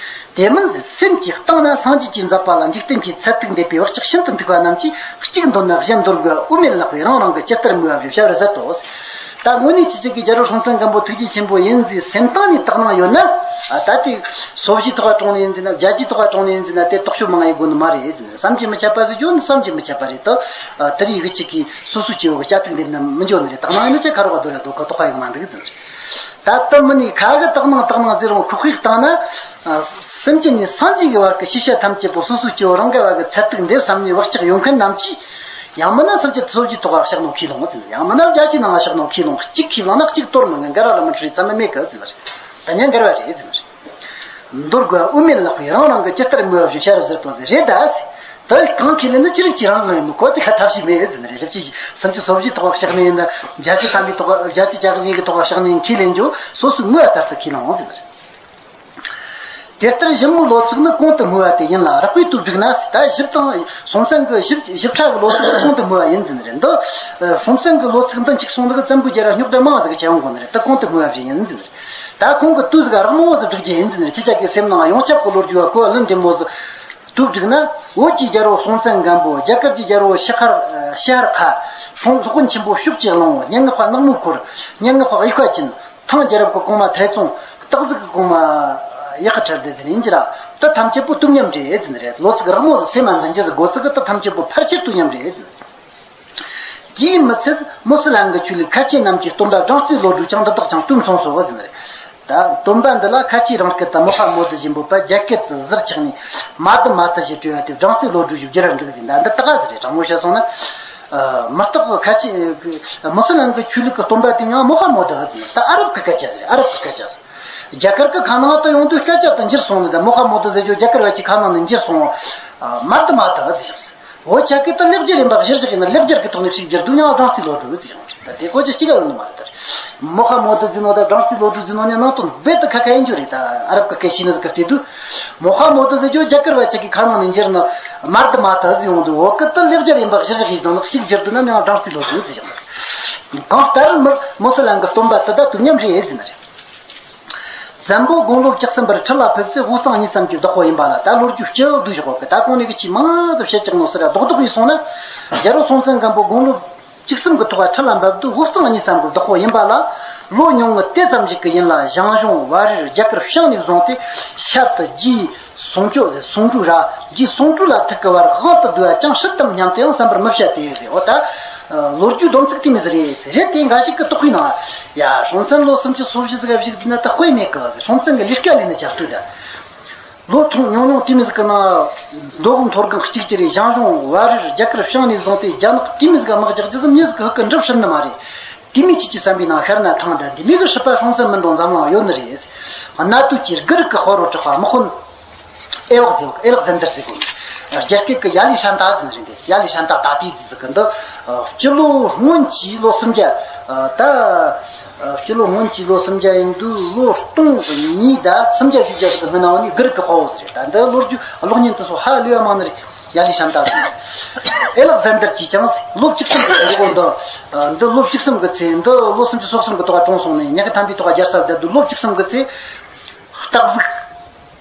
དེ་མིན་ཟེར། སེམས་ཀྱིས་བཏང་ན་སངས་རྒྱས་ཀྱི་མཛད་པ་ལ་འཇིག་རྟེན་གྱི་ཚད་ཐིག་འདེབས་པའི་བག་ཆགས་ཤིན་ཏུ་མཐུག་པ་རྣམས་ཀྱིས། གཅིག་འདོར་ན་གཞན་འདོར་དགོས། དབུ་མེད་ལག་པས་རང་རང་གི་ཇི་ལྟར་མོས་པ་བཞིན་བྱ་བར་ཟད་དོ། ད་དངོས་གནས་ཁྱེད་ཅག་གིས་རྒྱལ་བ་སྲོང་བཙན་སྒམ་པོ་ཐུགས་རྗེ་ཆེན་པོ་ཡིན་ཟེར་སེམས་གཏིང་ནས་དག་སྣང་ཡོད་ན། ཨ། ད་དེ་སོ་བཞིའི་ཐོག་ལ་དྲངས་ནས་ཡིན་ཟེར་ན། བརྒྱད་ཅུའི་ཐོག་ལ་དྲངས་ནས་ཡིན་ཟེར་ན། དེ་རྟོག་དཔྱོད་མང་ཡིན་དགོས་ནི་མ་རེད་ཟེར་ན། བསམ་གྱིས་མི་ཁྱབ་པ་ཟེར་རྒྱུ་ནི་བསམ་གྱིས་མི་ཁྱབ་པ་རེད་དོ། ཨ། དེ་རིགས་ཡི་གེ་གཅིག་གིས་སོ་སོའི་སྐྱེ་བོ་གི་བྱ་ཐིག་འདེབས་ན་མི་འགྱོ་ནི་རེད། དག་སྣང་ཡིན་ན་ཅི་ཁ་རོག་ག་སྡོད་ལ་སྡོད་གི། དོགས་པ་ཡང་མ་འདུག་ཟེར་ན། ད་དེ་མིན་ནས་ཁ་གི་དག་སྣང་དག་སྣང་ཟེར་རུང་ཁོག་ཤིག་བཏང་ན། ཨ། སེམས་ཅན་ནས་སངས་རྒྱས་ཀྱི་བར་གྱི་ཤེས་བྱ་ཐམས་ཅད་པོ་སོ་སོའི་སྐྱེ་བོ་རང་གི་བར་གྱི་ཚད་ཐིག་འདེབས་བསམ་ནས་བག་ཆགས་ཡོད་མཁན་རྣམས་ཀྱིས། ཡང་མིན་ན་སེམས་ཅན་སོ་བཞིའི་ཐོག་ལ་བཤགས་ནོ་ཁས་ལོངས་ཟེར། ཡང་མིན་ན་བརྒྱད་ཅུའི་ནང་ལ་བཤགས་ནོ་ཁས་ལོངས། གཅིག་ཁས་ལོངས་ན་གཅིག་དོར་མི་ངན། འགལ་བ་ལ་མི་འཁྲུལ་བའི་ཚད་མ་མེད་གི་ཟེར་ན་རེད། ད་ཉན་འགལ་བ་རེད་ཟེར་ན་རེད། འདོར་དགོས། དབུ་མེད་ལག་པས་རང་རང་གི་ཇི་ལྟར་མོས་པ་བཞིན་བྱ་བར་ཟད་དོ་ཟེར། རེད་ད་ཟེར། ད་གང་ཁས་ལེན་ན་ཅི་རིགས་ཀྱི་རང་དབང་ཡིན་མིན་གོ་ཅི་ཁ་ཐབས་ཤེས་མེད་ཟེར་ན་རེད། ཞིབ་ཅིག་སེམས་ཅན་སོ་བཞིའི་ཐོག་ལ་བཤགས་ནས་ཡིན་ན། བརྒྱད་ཅུ་ཐམ་པའི་ཐོག་ལ། བརྒྱད་ཅུ་གྱ་གཉིས་ཀྱི་ཐོག་ལ་བཤགས་ནས་ཡིན། ཁས་ལེན་རྒྱུ་སོ་སོའི་ངོས་ལྟར་དུ་ཁས་ལེན་འོང་ཟེར་ན་རེད། དེ་ལྟར་ཞིབ་མོའི་ལོ་ཚིགས་ནི་གོང་དུ་སྨོས་པ་དེ་ཡིན་ལ། རགས་པའི་དུ་བསྒྲིགས་ན་ཟེར། ད་ཞིབ་དང་། སྲོང་བཙན་གྱི་ཞིབ་ཞིབ་ཕྲ་གི་ལོ་ཚིགས་ནི་གོང་དུ་སྨོས་པ་ཡིན་ཟེར་ན་རེད། འདི། ཨ། སྲོང་བཙན་གྱི་ལོ་ཚིགས་འདི་འཁྱུག་སོང་འདུག་བཙན་པོའི་རྒྱལ་རབས་རྙོག་དྲ་མང་ཟིག་གི་ཆེ་བོ་འགོ་ནི་རེད། ད་གོང་དུ་སྨོས་པ་བཞིན་ཡིན་ཟེར་ན་རེད། ད་ཁོང་གི་དུས་ཟིག་རགས་མོ་ཟིག་བསྒྲིགས་རྒྱུ་ཡིན་ཟེར་ན་རེད། ཁྱེད་ཅག་གི་སེམས་ནང་ཡོངས་ཁྱབ་ཀྱི་ལོ་རྒྱུས་བ་གོ་བ་ལོན་བདེ་མོ་ཟིག་དུ་བསྒྲིགས་ན། བོད་ཀྱི་རྒྱལ་པོ་སྲོང་བཙན་སྒམ་པོ། རྒྱ་གར་གྱི་རྒྱལ་པོ་ཤི་ཧར། ཤི་ཧར་ཁ། སྲོང་སློབ་དཔོན་ཆེན་པོ་ཕྱོགས་ཀྱི་གླང་པོ། སྙན་ངག་པ་ནག་མོའི་འཁོར། སྙན་ངག་པ་དབྱུག་པ་ཅན། ཐང་རྒྱལ་རབས་ཀྱི་གོང་མ་ཐའི་ཙུང་། སྟག་གཟིག་གི་གོང་མ་གཡག་གི་ཁྲི་སྡེ་ཟེར་ཡིན་གྱི་ར། དེ་ཐམས་ཅད་པོ་དུས་མཉམ་རེད་ཟེར་ནི་རེད། ལོ་ཚིགས་རགས་མོ་ཟིག་སེམས་མ་འཛིན་རྒྱུ་ཟིག་དགོས་ཚིག་གི་དེ་ཐམས་ཅད་པོ་ཕལ་ཆེར་དུས་མཉམ་རེད་ཟེར་ནི་རེད། དེས་མི་ཚད་མུ་སི་ལམ་གྱི་ཆོས་ལུགས་ཁ་ཆེ་རྣམས་ཀྱི་སྟོན་པ་བྲམ་ཟེའི་བློ་གྲོས་ཀྱང་འདི་དག་ཀྱང་དུས་མཚུངས་སོ་ཟེར་ནི་རེད། ད་སྟོན་པ་འདི་ལ་ཁ་ཆེའི་རང་སྐད་དུ་མུ་ཧ་མོ་དི་ཞེས་འབོད་པ། རྒྱ་སྐད་དུ་ཟུར་ཆག་ནས་མ་དི་མ་ཏི་ཞེས་བྲིས་པ་དེ་བྲམ་ཟེའི་བློ་གྲོས་ཀྱི་བརྒྱུད་རིམ་འདུག་ཟེར། ད་འདི་དག་ཟེར་རེད། དྲང་མོ་བཤད་སོང་ན། ཨ། མུ་སྟེགས་ཀྱི་ཁ་ཆེ་མུ་སི་ལམ་གྱི་ཆོས་ལུགས་ཀྱི་སྟོན་པ་དེ་ཡང་མུ་ཧ་མོ་དི་ཟེར། ད་ཨ་རབ་ཀྱི་སྐད་ཆ་ཟེར། ཨ་རབ་ཀྱི་སྐད་ཆ་ཟེར། རྒྱ་གར་གྱི་ཁ་ནང་དུ་ཡོང་དུས་སྐད་ཆ་དེ་འགྱུར་སོང་ནི། ད་མུ་ཧ་མོ་དི་ཟེར་རྒྱུ་རྒྱ་གར་བ་གྱི་ཁ་ནང་ནས་འགྱུར་སོང་། ཨ། མ་དི་མ་ཏི་ཟེར་བཞག་ཟེར། འོ་ཆ་གི་དེ་ལེགས་སྦྱར་ཡིན་པ་གཞིར་བཞག་ཡིན་ན། ལེགས་སྦྱར་གྱི་ཐོག་ནས་ཞིག་བསྒྱུར་དུས་ཡང་བྲམ་ཟེའི་བློ་གྲོས་ཟེར་ཡོང་། ད་དེ་གོ་རྒྱུ་གཅིག་ལ་ཡོད་ནི་མ་རེད། ད་མུ་ཧ་མོ་དི་ཟེར་ནོ་དང་བྲམ་ཟེའི་བློ་གྲོས་ཟེར་ནོ་ནི་ནང་དོན་རྦད་དེ་ཁ་ཁ་ཡིན་རྒྱུ་རེད། ད་ཨ་རབ་ཀྱི་སྐད་ཤེས་ནི་ཟིག་གིས་བལྟས་དུས། མུ་ཧ་མོ་དི་ཟེར་རྒྱུ་རྒྱ་གར་བ་ཆ་གི་ཁ་ནང་ནས་འགྱུར་ནི་མ་དི་མ་ཏི་ཟེར་ཡོང་དུས། འོ་གི་དེ་ལེགས་སྦྱར་ཡིན་པ་གཞིར་བཞག་ཡིན་ནོ་ཞིག་བསྒྱུར་དུས་ན་ཡང་བྲམ་ཟེའི་བློ་གྲོས་ཟེར་ཡོང་། གང་ལྟར་མུ་མུ་སི་ལམ་གྱི་སྟོན་པ་དེ་དག་དུས་མཉམ་རེད་ཟེར་ནི་རེད། བཙན་པོ་དགུང་ལོ་བཅུ་གསུམ་པར་ཁྲི་ལ་ཕེབས་ཚེ་དབུས་གཙང་གཉིས་ཙམ་གྱི་བདག་པོ་ཡིན་པ་ལ། ད་ལོ་རྒྱུས་སྐྱེ་བོ་བསྡུས་བཞག་གི། ད་གོང་ནས་གི་ཆེས་མང་ཙམ་བཤད་ཀྱག་ནོ་ཟེར་ར། རྡོག་རྡོག་ཡིན་སོང་ན། རྒྱལ་པོ་སྲོང་བཙན་སྒམ་པོ་དགུང་ལོ་བཅུ་གསུམ་གྱི་ཐོག་ཁྲི་ལ་འབབ་དུས་དབུས་གཙང་གཉིས་ཙམ་གྱི་བདག་པོ་ཡིན་པ་ལ། ལོ་ཉུང་ངུ་དེ་ཙམ་ཞིག་གི་ཡུན་ལ་ཞང་ཞུང་བར་རིར་རྒྱ་གར་བྱང་ནས་བཟུང་སྟེ། ཞབས་ཏུ་རྗེ་སུང་ཅུ་ཟེར། སུང་ཀྲུའུ་ར། རྗེ་སུང་ཀྲུའུ་ལ་ཐུག་གི་བར་དབང་དུ་བསྡུས་པ་ཅང་སྲིད་དམ་སྙམ་དུ་ཡང་བསམ་པར་མི་བྱ་སྟེ་ཟེར། འོ་ད་ལོ་རྒྱུས་སྡོམ་ཚིག་དེ་མོ་ཟིག་རེད་ཟེར། རེད་དེ་འགའ་ཞིག་གིས་དོགས་པའི་ནང་ལ། ཡ། སྲོང་བཙན་ལོ་སུམ་ཅུ་སོ་བཞི་ཟིག་ག་བཞུགས་ཟིན་ན་ད་དཔེ་མེད་གི་ཟེར། སྲོང་བཙན་གྱི་ལས་ཀ་ལས་ནི་ཆགས་ལྟོས་ད། ལོ་ཐུང་ཉུང་ཉུང་དེ་མོ་ཟིག་གི་ནང་མདོ་དབུས་མཐོ་སྒང་གཅིག་གྱུར་རེད། ཞང་ཞུང་བར་རིར་རྒྱ་གར་བྱང་ནས་བཟུང་སྟེ་རྒྱ་ནག་དེ་མོ་ཟིག་ག་དམག་རྒྱག་རྒྱུ་ཟིག་མྱི་ཟིག་གི་ཧུ་གི་འགྲུབ་སྲིད་ནི་མ་རེད། དེ་མོ་ཁྱེད་ཀྱིས་བསམ་པའི་ནང་ཤར་ན་ཐང་ད་འདི་མོ་གི་སྲིད་པ་སྲོང་བཙན་མིན་འགྲོ་འཛམ་གླིང་ཡོད་ནི་རེད། གནའ་དུས་ཀྱི་སྒི་རིག་གི་དཔའ་བོ་གྲགས་པ་དམག་དཔོན་ཨེ་ལག་ཟེར་བ། ཨེ་ལག་ཟན་དར་ཟེར་གོ་ནི། རྒྱ་སྐད་ཀྱི་ཡ་ལི་ཤན་ཏ་ཟེར་ནི་རེད། ཡ་ལི་ཤན་ཏ་ད་ལྟའི་ཟེར་གི་འདི། སྤྱི་ལོ་སྔོན་གྱི་ལོ་སུམ་བརྒྱ། ད་སྤྱི་ལོ་སྔོན་གྱི་ལོ་སུམ་བརྒྱ་ཡིན་དུས་ལོ་སྟོང་གཉིས་དང་སུམ་བརྒྱ་བཞི་བརྒྱ་ཟིག་གི་སྔོན་ན་བ་ནི་སྒི་རིག་གི་དཔའ་བོ་ཟིག་རེད། ད་འདི་ལོ་རྒྱུས་གློག་བརྙན་དེ་ཚོ་ཧ་ལས་པ་མང་ནི་རེད། ཡ་ལི་ཤན་ཏ་ཟེར། ཨེ་ལག་ཟན་དར་གྱིས་ཀྱང་ལོ་བཅུ་གསུམ་གྱི་འདི་འདི་ལོ་བཅུ་གསུམ་གྱི་ཚེ་འདི་ལོ་སུམ་ཅུ་སོ་གསུམ་གྱི་ཐོག་གྲོངས་སོང་ནས། ཉི་ཤུ་ཐམ་པའི་ཐོག་རྒྱལ་ས་བསྡད་དུས་ལོ་བཅུ་གསུམ་གྱི་ཚེ། སྟག་གཟིག།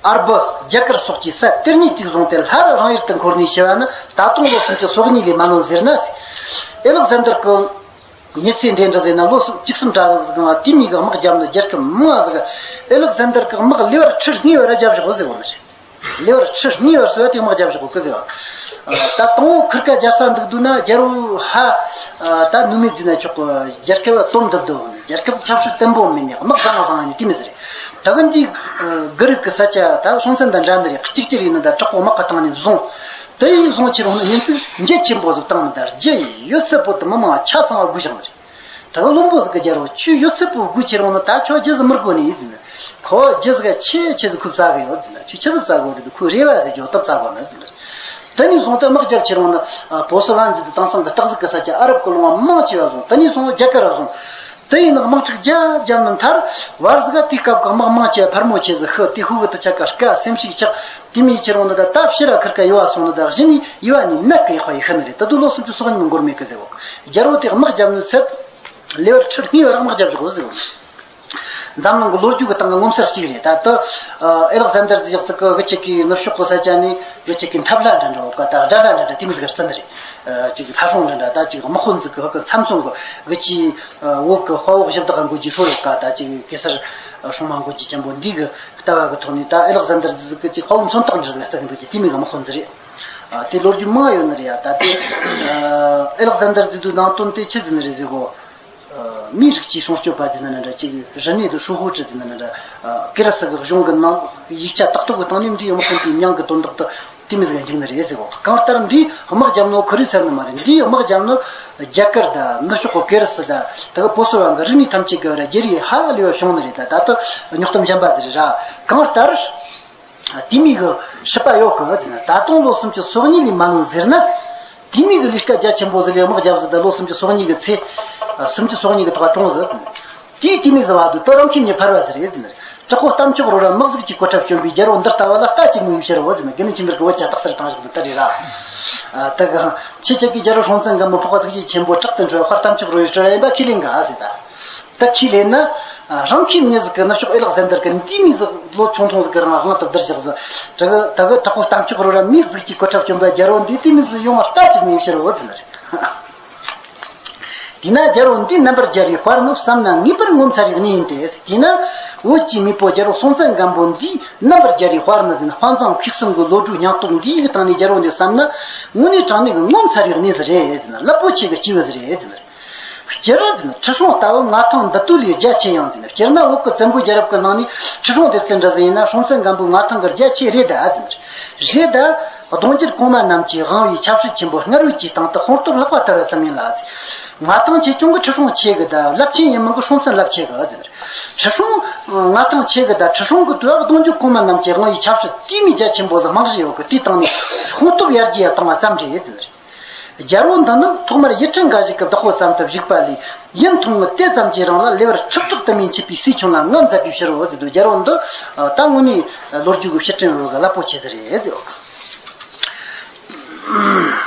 ཨར་བུ། རྒྱ་གར་སོགས་ཀྱི་ས་དེ་གཉིས་གཅིག་བཟུང་སྟེ་སླར་རང་ཡུལ་དུ་འཁོར་ནས་འཆི་བ་ནི་ད་དུང་ལོ་སུམ་ཅུ་སོ་གཉིས་ལས་མ་ལོན་ཟེར་ན། ཨེ་ལག་ཟན་དར་གྱི་མྱི་ཚེ་འདྲེ་འདྲ་ཟེར་ན། ལོ་སུམ་བཅུ་གསུམ་གྲྭ་ཟིག་གི་དེ་མོ་གི་དམག་བརྒྱབ་ནི་རྒྱལ་ཁབ་མང་ཟིག་ཨེ་ལག་ཟན་དར་གྱི་དམག་ལེ་བར་ཁྲི་གཉིས་བར་རྒྱབ་བཞག་ཟེར་བ་ནི་རེད། ལེ་བར་ཁྲི་གཉིས་བར་སོ་ཡ་དེ་དམག་རྒྱབ་བཞག་གི་ཟེར་བ། ད་དང་པོ་ཁིར་ཀ་རྒྱལ་ས་འདུག་འདུག་ན་རྒྱལ་པོ་ཧ། ད་ནུ་མེད་ཟེར་ན་ཆོག་གི། རྒྱལ་ཁབ་དོན་འདི་འདུག་རྒྱལ་ཁབ་ཆབ་སྲིད་བརྟན་པོ་མེད་ནས་དམག་བཟང་བཟང་ནས་དེ་མོ་ཟིག་རེད། ད་གི་འདི་སྒི་རིག་གི་ས་ཆ་ད་སྲོང་བཙན་དང་འདྲ་ནི་རེད། གཅིག་གཅིག་རེད་ནི་ད་དྲག་པོ་དམག་གི་སྟེང་ནས་བཟུང་། དེ་ཡིས་བཟུང་ཁྱེར་འོང་ན་ཡིན་ཚིག་འཇལ་ཆེན་པོ་ཟིག་བཏང་ནི། ད་རྒྱུ་ཡོད་ཚད་པོ་དེ་མི་མང་ཆ་ཚང་བ་དགོས་བཞག་ནི་རེད། ད་གི་བློན་པོ་ཟིག་གི་རྒྱལ་པོ་ཁྱོས་ཡོད་ཚད་པོ་དགོས་ཁྱེར་འོང་ན་ད་ཁྱོད་རྒྱུ་ཟིག་མི་དགོས་ནི་ཡིན་ཟེར་ན། ཁོ་རྒྱུ་ཟིག་ཆེ་ཆེ་ཟིག་ཁོས་བཙལ་གི་ཡོད་ཟེར་ན། ཁྱོས་ཆི་ཟིག་བཙལ་གི་ཡོད་ཟེར་དུས་ཁོས་རེ་བ་ཟེར་རྒྱུ་དེ་བཙལ་གོ་ནི་ཟེར་ན། དེ་ནས་བཟུང་སྟེ་དམག་རྒྱབ་ཁྱེར་འོང་ན། ཨ། བོ་སི་ཝན་ཟེར་དུས་དེང་སང་གི་སྟག་གཟིག་གི་ས་ཆ་ཨ་རབ་ཀྱི་ལུང་བ་མང་ཆེ་བ་བཟུང་། དེ་ནས་བཟུང་རྒྱ་གར་བཟུང་། དེ་ཡིན་ན་དམག་འཁྲུག་རྒྱབ་རྒྱབ་ནས་མཐར་བར་ཟིག་ག་དེའི་སྐབས་ཀྱི་དམག་མང་ཆེ་བ་ཕལ་མོ་ཆེ་ཟིག་ཤི། དེའི་ཤུལ་གི་དེ་ཆ་ག་དཀའ་སེམས་ཤུགས་ཆག་དེ་མོ་ཡས་ཁྱེར་འོང་ན། ད་ད་ཕྱིར་ར་ཁིར་ཀ་ཡུལ་བ་སོང་ནི། ད་གཞི་ནས་ཡུལ་བ་ནས་ནད་ཀྱིས་ཡག་པ་ཡས་ཤི་ནི་རེད། ད་དུང་ལོ་སུམ་ཅུ་སོ་གཉིས་མི་འགོར་མེད་གི་ཟེར་བ། རྒྱལ་པོ་དེ་དམག་རྒྱབ་ནས་ཚད་ལེ་བར་ཁྲི་གཉིས་བར་དམག་རྒྱབ་བཞག་གོ་ཟེར་བ། འཛམ་གླིང་གི་ལོ་རྒྱུས་ཀྱི་སྟེང་གི་ངོ་མཚར་གཅིག་རེད། ད་ལྟ་ཨེ་ལག་ཟན་དར་ཟེར་ཡག་ཅིག་གི་གི་ཅིག་གི་ནུབ་ཕྱོགས་གི་ས་ཆ་ནས་གི་ཅིག་གི་འཐབ་ལྷ་འདྲ་འདྲ་བོ་ག་ད་དགྲ་ལྷ་འདྲ་འདྲ་དེ་མོ་ཟིག་རྩི་ནི་རེད། ཅིག་ལྷ་སྲུང་འདྲ་འདྲ་ད་ཅིག་དམག་དཔོན་ཟིག་གི་ཧ་གི་མཚམས་སོང་གི་གི་ཅིག་བོད་གི་དཔའ་བོ་གཞི་བདག་ག་འགོ་རྒྱུ་ཧྲོ་ཡོད་ག་ད་ཅིག་གེ་སར་སྲུང་མ་འགོ་རྒྱུ་ཅན་པོ་འདི་གི་ལྟ་བ་གི་ཐོག་ནས་ད་ཨེ་ལག་ཟན་དར་ཟིག་གི་ཅིག་དཔའ་བོ་མཚོན་རྟགས་འདྲ་ཟིག་རྩི་གི་འདུག་གི་དེ་མོ་གི་དམག་དཔོན་ཟིག་རེད། དེ་ལོ་རྒྱུས་མང་ཡོད་ནི་རེད་ཡ། ད་དེ་ཨེ་ལག་ཟན་དར་ཟེར་དུས་ནང་དོན་དེ་ཆི་ཟིག་ནི་རེད་ཟེར་གོ། མིའི་རིགས་ཀྱི་སྲུང་སྐྱོབ་པ་ཟེར་ན་འདྲ་ཅིག་རི་ནས་དུ་ཧྲུའུ་ཧུའུ་ཁྲི་ཟེར་ན་འདྲ་ཀི་ར་སི་གི་གཞུང་གི་ནང་ཡིག་ཆ་ཏག་ཏག་གི་སྟེང་ནས་འདིའི་དམག་དཔོན་དེའི་མྱིང་གི་དོན་དག་ཏུ་དེ་མི་ཟིག་འཇིག་ནི་རེད་ཟེར་གོ། གང་ལྟར་འདིའི་དམག་རྒྱབ་ནོ་ཁོ་རེ་ཟེར་ནི་མ་རེད། འདིའི་དམག་རྒྱབ་ནོ་རྒྱ་གར་ད་ནུབ་ཕྱོགས་གི་ཀི་ར་སི་ད་ད་གི་པོ་སི་བ་གི་རིག་གནས་ཐམས་ཅད་གི་ར་རྒྱལ་རིགས་ཧ་ལས་པ་བྱུང་ནི་རེད། ད་ད་ལྟ་རྙོག་གཏམ་གཞན་པ་ཟིག་རེད་ར། གང་ལྟར། དེ་མིན་གི་སྲིད་པ་ཡོད་གི་ཟེར་ན། ད་དུང་ལོ་སུམ་ཅུ་སོ་གཉིས་ལས་མ་ལོན་ཟེར་ན། དེ་མིན་གི་ལས་ཀ་རྒྱ་ཆེན་པོ་ཟིག་ལས་དམག་རྒྱབ་ཟིག་ད་ལོ་སུམ་ཅུ་སོ་གཉིས་གི་ཚེ། སུམ་ཅུ་སོ་གཉིས་གི་ཐོག་གྲོངས་ཟིག་དེའི་དེ་མིན་ཟིག་བ་དུ་ད་རང་ཁྱིམ་ནས་ཕར་བ་ཟིག་རེད་ཟེར་ན། དྲག་པོ་གཏམ་ཆོག་རོ་ར་དམག་ཟིག་ཅིག་གོ་ཁྲབ་བསྐྱོན་པའི་རྒྱལ་པོ་འདི་ལྟ་བ་ལ་ལྟ་ཅི་མི་ཡོད་ཕྱིར་བོ་ཟེར་ན། དགེ་འདུན་ཆོས་འཕེལ་གི་བོད་ཀྱི་དག་སར་བཏང་བཞག་ནི་ད་རེད་ར། ད་གི་ཁྱེད་ཅག་གི་རྒྱལ་པོ་སྲོང་བཙན་སྒམ་པོ་ཕོག་པ་ཐུགས་རྗེ་ཆེན་པོ་དྲག་ཏུ་འཕྲོ་བ་དཔར་གཏམ་ཆོག་རོ་ཡི་སྤྲུལ་ཡིན་པ་ཁས་ལེན་ག་ཟེར་ད། ད་ཁས་ལེན་ན། རང་ཁྱིམ་ནས་ཟིག་གི་ནུབ་ཕྱོགས་ཨེ་ལག་ཟན་དར་གི་འདི་མི་ཟིག་ལོ་ཆུང་ཆུང་ཟིག་གི་རིང་དབང་དུ་བསྡུར་བཞག་ཟིག་དྲག་ད་གི་དྲག་པོ་གཏམ་ཆོག་རོ་ར་མི་ཟིག་ཅིག་གོ་ཁྲབ་བསྐྱོན་པ་རྒྱལ་པོ་འདི་དེ་མི་ཟིག་ཡོང་བ་ལྟ་ཅི་མི་ཡོད་ཕྱིར་བོ་ཟེར་ན་རེད། དེས་ན་རྒྱལ་པོ་འདི་རྣམ་པར་རྒྱལ་བའི་དཔལ་ནི་བསམ་ན་ངེས་པར་ངོ་མཚར་བའི་གནས་ཡིན་ཏེ། དེས་ན་བོད་ཀྱི་མེས་པོ་རྒྱལ་པོ་སྲོང་བཙན་སྒམ་པོ་འདིའི་རྣམ་པར་རྒྱལ་བའི་དཔལ་ནི་ཟེར་ན། དཔལ་འཛོམས་མཁས་གསུམ་གྱི་ལོ་རྒྱུས་སྙིང་སྟོབས་འདིའི་སྟེང་ནས་རྒྱལ་པོ་འདི་བསམ་ན་དངོས་གནས་དྲང་གནས་ཀྱི་ངོ་མཚར་བའི་གནས་ཟིག་རེད་ཟེར་ན། རླབས་པོ་ཆེ་གི་སྐྱེས་བུ་ཟིག་རེད་ཟེར་ན། སྤྱིར་ཟེར་ན་ཁྲི་སྲོང་ལྟ་བུ་མངའ་ཐང་འདི་དུས་ལས་རྒྱ་ཆེ་ཡང་ཟེར་ན། སྤྱིར་ན་བོད་ཀྱི་བཙན་པོའི་རྒྱལ་རབས་ཀྱི་ནང་ནས་ཁྲི་སྲོང་ལྡེ་བཙན་འདྲ་ཟིག་ཡིན་ན་སྲོང་བཙན་སྒམ་པོའི་མངའ་ཐང་གི་རྒྱ་ཆེ་རེད་ད་ཟེར་ན། རེད་ད། གདུང་རྒྱུད་གོང་མ་རྣམས་ཀྱིས་དབང་བའི་ཆབ་སྲིད་ཆེན་པོ་སྔར་བས་ཀྱི་སྟེང་དུ་དཔུང་སྟོབས་ལྷག་པ་ལྟར་བསམ་ཡིན་ལ་ཟེར། མངའ་ཐང་ཆེ་ཆུང་གི་ཁྲི་སྲོང་ཆེ་གི་ད། རླབས་ཆེན་ཡིན་མིན་གི་སྲོང་བཙན་རླབས་ཆེ་གི་ཟེར། ཁྲི་སྲོང་མངའ་ཐང་ཆེ་གི་ད་ཁྲི་སྲོང་གི་དུས་གདུང་རྒྱུད་གོང་མ་རྣམས་ཀྱིས་དབང་བའི་ཆབ་སྲིད་དེ་མི་རྒྱ་ཆེན་པོ་ཟིག་མང་ཞིག་ཡོད་གི། དེའི་སྟེང་ནས་དཔུང་སྟོབས་ཡར་རྒྱས་ཡ་བཏང་བ་ཙམ་རེད་ཟེར། རྒྱལ་པོ་འདི་ནི་ཐོག་མར་ཡིད་ཁྲིམས་འགའ་ཞིག་གི་བདག་པོ་ཙམ་དུ་བཞུགས་པ་ལས། ཡུན་ཐུང་ངུ་དེ་ཙམ་གྱི་རིང་ལ་ལེ་བར་ཁྲག་ཁྲག་དུ་མིན་མཆེད་པའི་སྲས་ཆུང་ལ་མངའ་མཛད་པའི་ཕྱིར་རོ་ཟེར་དུས། རྒྱལ་པོ་འདི་ད་དངོས་གནས་ལོ་རྒྱུས་ཀྱི་བཤད་ཕྲེང་རོ་གི་རླབས་པོ་ཆེ་ཟིག་རེད་ཟེར།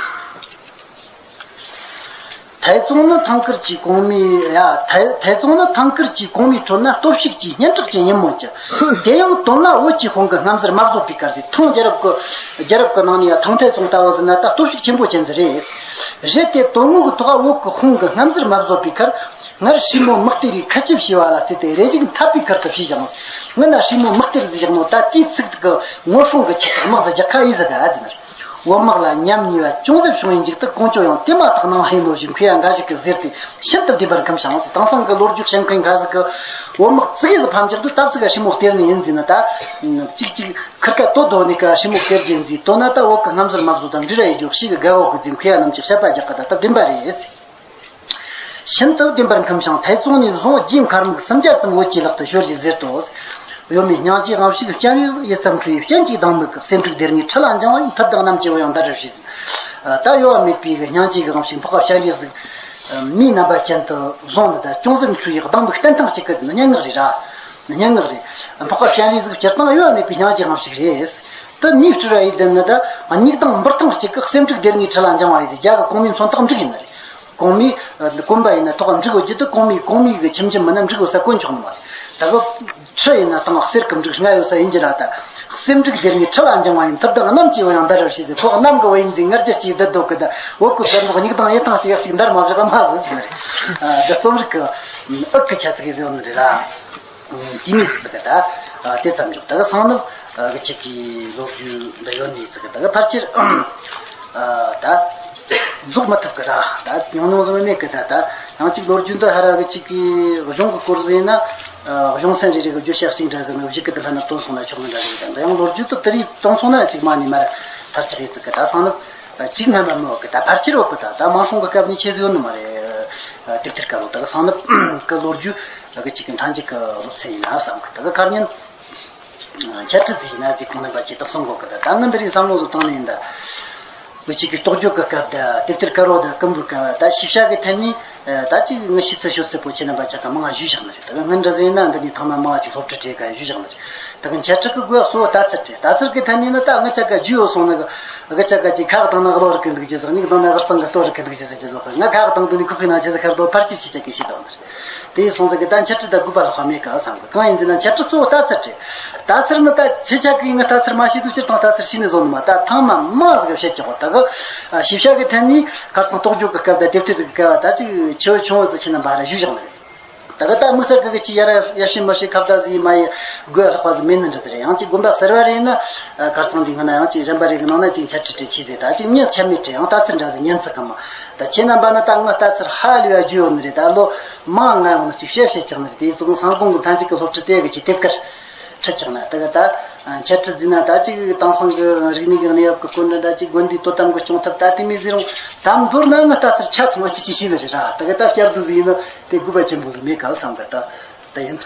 ཐའེ་ཙུང་ནི་ཐང་དཀར་གྱི་གོང་མའི་ཡ། ཐའེ་ཐའེ་ཙུང་ནི་ཐང་དཀར་གྱི་གོང་མའི་ཁྲོད་ན་སྟོབས་ཤུགས་ཀྱི་སྙན་གྲགས་ཅན་ཡིན་མོད་ཀྱི། དེ་ཡང་དོན་ལ་བོད་ཀྱི་དཔུང་གི་སྔ་ཟུར་མ་བཟོད་པའི་ཁར་ཟེར། ཐང་རྒྱལ་རབས་ཀྱི་རྒྱལ་རབས་ཀྱི་ནང་ནས་ཡ་ཐང་ཐའེ་ཙུང་ལྟ་བུ་ཟེར་ན་ད་སྟོབས་ཤུགས་ཆེན་པོ་ཅན་ཟིག་རེད། རེད་དེ་དོན་དངོས་ཀྱི་ཐོག་བོད་ཀྱི་དཔུང་གི་སྔ་ཟུར་མ་བཟོད་པའི་ཁར། སྔར་སྲས་མོ་དམག་སྟེར་བའི་ཁ་ཆེ་ཞེས་པ་ལ་བརྩིས་ཏེ་རེ་ཞིག་འཐབ་པའི་ཁར་དུ་ཞུས་ཀྱང་། སྔོན་ན་སྲས་མོ་དམག་སྟེར་ཟེར་བཞག་ནོ་ད་དེའི་ཚིག་གི་ངོ་སྲུང་གི་ཆེད་དུ་དམག་ཟེར་རྒྱག་ཁ་ཡིན་ཟེར་ད་ཟེར་ན། བོད་དམག་ལ་ཉམས་ཉེས་པ་ཅུང་ཟད་བྱུང་བའི་མཇུག་ཏུ་ཀོང་ཇོ་ཡང་དེ་མ་ཐག་ནང་ལྷིང་ནོ་ཞིག་མཁས་ཡ་འགའ་ཞིག་གིས་ཟེར་ཏེ་ཤིན་ཏུ་བདེན་པར་འཁུམས་ཤིང་ཟེར། དེང་སང་གི་ལོ་རྒྱུས་བཤད་མཁན་འགའ་ཞིག་གིས་བོད་དམག་ཙི་གེ་ཟིག་ཕམ་རྒྱག་དུས་ད་ཙི་ག་སྲས་མོ་སྟེར་ནི་ཡིན་ཟེར་ན། ད་ཅིག་ཅིག་ཁིར་ཀ་ཏོ་རྡོ་ནི་ཀ་སྲས་མོ་སྟེར་རྒྱུ་ཡིན་ཟེར། དོན་ན་ད་བོད་ཀྱི་སྔ་ཟུར་མ་བཟོད་དང་འབྲེལ་བ་ཡོད་རྒྱུ་ཞིག་གི་དགའ་བོ་གི་ཟེར་མཁས་ཡ་རྣམས་ཀྱིས་བཤད་པ་རྒྱག་གི། ད་ད་བདེན་པ་རེད་ཟེར། ཤིན་ཏུ་བདེན་པར་འཁུམས་ཤིང་ཐའེ་ཙུང་ནས་བཟུང་རྗེ་མཁར་དམག་སུམ་བརྒྱ་ཙམ་བོད་ཀྱི་ལག་ཏུ་ཤོར་རྗེས་ཟེར་ཏོ། གཡོ་མེད་སྙིང་རྗེའི་དབང་ཕྱུག་སྤྱན་རས་གཟིགས་ཡིད་ཙམ་འཕྲུལ་བའི་སྤྱན་གྱིས་སྡང་མིག་གིས། གསེར་འབྲུག་སྡེ་དངོས་ཁྲི་ལ་འགྱིང་བ་ཡིས། ཐུབ་དང་རྣམ་བཅས་པོ་ཡང་འདར་བར་བྱེད། ད་གཡོ་བ་མེད་པའི་སྙིང་རྗེ་གི་དབང་ཕྱུག་འཕགས་པ་སྤྱན་རས་གཟིགས་མིའི་རྣམ་པ་ཅན་དུ་བཟུང་ནས། ད་ཅུང་ཟད་འཕྲུལ་བའི་སྡང་མིག་བསྟན་ཐེངས་གཅིག་གི་སྙན་ངག་རེད་ར། སྙན་ངག་རེད། འཕགས་པ་སྤྱན་རས་གཟིགས་སྤྱིར་བཏང་གཡོ་བ་མེད་པའི་སྙིང་རྗེའི་དབང་ཕྱུག་རེད། དེ་མིའི་སྤྲུལ་བ་ཡིས་ལྡན་ནི་ད་མིག་དང་འབུར་ཐེངས་གཅིག་གི་གསེར་འབྲུག་སྡེ་དངོས་ཁྲི་ལ་འགྱིང་བ་ཡིས་ཟེར། རྒྱ་གི་གོང་མའི་མཚོན་རྟགས་འབྲུག་ཡིན་ནི་རེད། གོང་མའི་གོན་པ་ཡིན་ན་ཐོག་འབྲུག་ཡོད་རྒྱུ་དེ། གོང་མའི་གོང་མའི་གི་ཁྱིམ་རྒྱུད་མིན་ན་འབྲུག་ཡོད་ས་གོན་ཆོག་ནི་མ་རེད། ད་གི་ཁྲི་ཡིན་ན་ཐང་གསེར་གི་འབྲུག་ལྔ་ཡོད་ས་ཡིན་གྱི་ར། ད་གསེར་འབྲུག་སྡེ་དངོས་ཁྲི་ལ་འགྱིང་བ་ཡིས། ཐུབ་དང་རྣམ་བཅས་པོ་ཡང་འདར་བར་བྱེད་ཟེར། ཁོག་གནམ་གི་བུ་ཡིན་ཟེར་ང་རྒྱལ་གྱིས་བསྡད་འདུག་གི། ད་བོད་ཀྱི་གསེར་མདོག་མིག་དང་གཡུ་ཐང་གཅིག་གཅིག་འདར་མ་བཞག་མ་ཟེར་ཟེར་ནི་རེད། ད་རྩོམ་རིག་གི་འུག་གི་ཆ་ཚིག་གིས་ཟེར་ནི་རེད་ར། དེ་མིན་ཟིག་གི་ད་དེ་ཙམ་འཇོག་ད་གི་སང་ནུབ་གི་ཅིག་གི་ལོ་རྒྱུས་འདི་ཡོད་ནི་ཟིག་གི་ད་གི་ཕལ་ཆེར་ད་རྫོགས་མི་ཐུབ་གི་ར། ད་ཉུང་ཉུང་ཟིག་མེད་གི། ད་ད་ཡང་ཅིག་ལོ་རྒྱུས་འདི་ཧ་ར་གི་ཅིག་གི་གཞུང་གི་སྐོར་ཟིག་ཡིན་ན། གཞུང་ཚན་རེ་རེ་གི་བརྗོད་བྱ་གཅིག་འདྲ་ཟིག་ནི་གཞུག་གི་དེ་ལྷན་ན་བཏོན་སོང་ན་ཆོག་ནི་འདྲ་ཟིག་ད་ཡང་ལོ་རྒྱུས་དེ་དེ་རིགས་བཏོན་སོང་ན་ཅིག་མ་ནི་མར་ཕར་ཆག་ཡི་ཟིག་གི། ད་སང་ནུབ་ཅིག་སྔ་མ་མོ་གི་ད་ཕལ་ཆེར་འོག་གི་ད་ད་མང་སྲོང་གི་སྐབས་ནས་ཆེ་ཟིག་ཡོད་ནི་མ་རེད། དེབ་ཐེར་དཀར་པོ་ད་གི་སང་ནུབ་གི་ལོ་རྒྱུས་གི་ཅིག་གི་མཐའ་མཇུག་གི་སློབ་ཚན་ཡིན་ན་བསམ་གི། ད་གི་ཁར་ཉིན་འཆད་ཁྲིད་ཟིག་ཡིན་ན་ཟིག་ཁོང་རྣམ་པ་ཅིག་ད་གསུང་གོ་གི། ད་ད་ངི་འདི་རིགས་བསམ་བློ་ཟིག་བཏང་ནས་ཡིན། ད་གི་ཅིག་གི་རྟོགས་བརྗོད་གི་སྐབས་ད་དེབ་ཐེར་དཀར་པོ་ད་ཀུན་པོ་གི་ད་ཤེས་བྱ་གི་ཐད་ནས། ད་ཅིག་ངི་ཤེས་ཚད་ཤོད་ཚད་པོ་ཁྱེད་རྣམ་པ་ཆ་ག་མང་ང་ཞུས་བཞག་ནི་རེད། ད་གི་ངི་འདྲ་ཟིག་ཡིན་ན་འདི་ནས་ཐེངས་མ་མང་ང་ཅིག་སློབ་ཁྲིད་བྱེད་ག་ཞུས་བཞག་ནི་རེད། ད་གི་འཆད་ཁྲིད་གི་དགོས་གཙོ་བོ་ལྟ་ཚུལ་རེད། ལྟ་ཚུལ་གི་ཐད་ནས་ནི་ད་ངི་ཆ་ག་རྒྱུས་ཡོད་སོང་ནི་གི། ངི་ཆ་ག་ཅིག་ཁ་གི་བཏང་ན་བློ་རིག་གི་འདུག་ཅེས་ཟེར། མིག་གི་བཏང་ན་བུ་གཙང་གི་ལྟོ་རིག་གི་འདུག་ཅེས་ཟེར་གྱི་ཟོག་གི། ངི་ཁ་གི་བཏང་དུས་ནི་ཁུག་ཁུག་ན་ཅེས་ཟེར། ཁ་རྡོ་ཕར་ཅིག་ཅིག་ཆ་གི་ཤེས་དང་ནི་རེད། དེ་སོང་ཙང་གི་ད་འཆད་ཁྲིད་ད་དགོས་པ་ལྷག་པ་མེད་ཀ་བསམ་གི། གང་ཡིན་ཟེར་ན་འཆད་ཁྲིད་གཙོ་བོ་ལྟ་ཚུལ་རེད། ལྟ་ཚུལ་ནི་ད་ཁྱེད་ཅག་གིས་ངའི་ལྟ་ཚུལ་མ་ཤེས་དུས་སྤྱིར་བཏང་ལྟ་ཚུལ་ཤེས་ནས་བཟུང་ནི་མ། ད་ཐེངས་མ་མང་ཟིག་ག་བཤད་ཀྱང་ད་གི་ཨ་ཞིབ་བཤད་གི་ཐད་ནས་ཁར་སང་རྟོགས་བརྗོད་གི་སྐབས་དང་དེབ་ཐེར་གི་སྐབས་ད་ཅིག་ཆེ་བོ་ཆུང་བོ་ཟིག་ཁྱེད་རྣམ་པ་ར་ཞུས་བཞག་ནི་རེད། ད་གི་ད་དམིགས་བསལ་གི་གི་ཅིག་ཡར་ཡར་ཞུ་མར་ཞུ་ཁ་བརྡ་ཟིག་མ་ཡེ་དགོས་ལྷག་པ་ཟིག་མེད་ནི་འདྲ་ཟིག་རེད། ཡང་ཅིག་དགོན་པ་གསར་བ་རེད་ན་ཁར་སང་འདི་སྔ་ན་ཡང་ཅིག་གཞན་པ་རེ་གི་ནང་ན་ཅིག་འཆད་ཁྲིད་བྲིས་ཆེ་ཟིག་ད་ཅིག་མྱི་ཆ་མེད་བྲིས་ཡང་ལྟ་ཚུལ་འདྲ་ཟིག་ཉན་ཚུལ་གི་མ། ད་ཁྱེད་རྣམ་པ་ནི་ད་ང་ལྟ་ཚུལ་ཧ་ལས་ཡ་རྒྱུས་ཡོད་ནི་རེད། ད་ལོ་མང་ང་ཡོང་ནི་ཅིག་བཤད་བཤད་ཀྱང་ནི་རེད། དེ་ཚོ་སང་དགོང་གི་ཐང་ཅིག་གི་སློབ་ཁྲིད་དེ་གི་ཅིག་དེབ་དཀར་ཁྲིད་ཀྱང་ན་ད་གི་ད་འཆད་ཁྲིད་ཟིན་ན་ད་ཅིག་དེང་སང་གི་རིག་གནས་ཀྱི་གནས་བབ་ཀྱི་སྐོར་འདྲ་འདྲ་ཅིག་དགོན་སྡེའི་དོ་དམ་གི་སྐྱོང་ཐབས་ད་དེ་མི་ཟེར་རུང་ད་མདོར་ན་ང་ལྟ་ཚུལ་ཆ་ཚང་མ་ཅིག་ཅིག་ཤེས་ནི་རེད་ར། ད་གི་ད་བསྐྱར་ཟློས་ཟིག་ཡིན་ན་དེ་དགོས་པ་ཆེན་པོ་ཟིག་མེད་ག་བསམ་གི་ད་ད་ཡིན།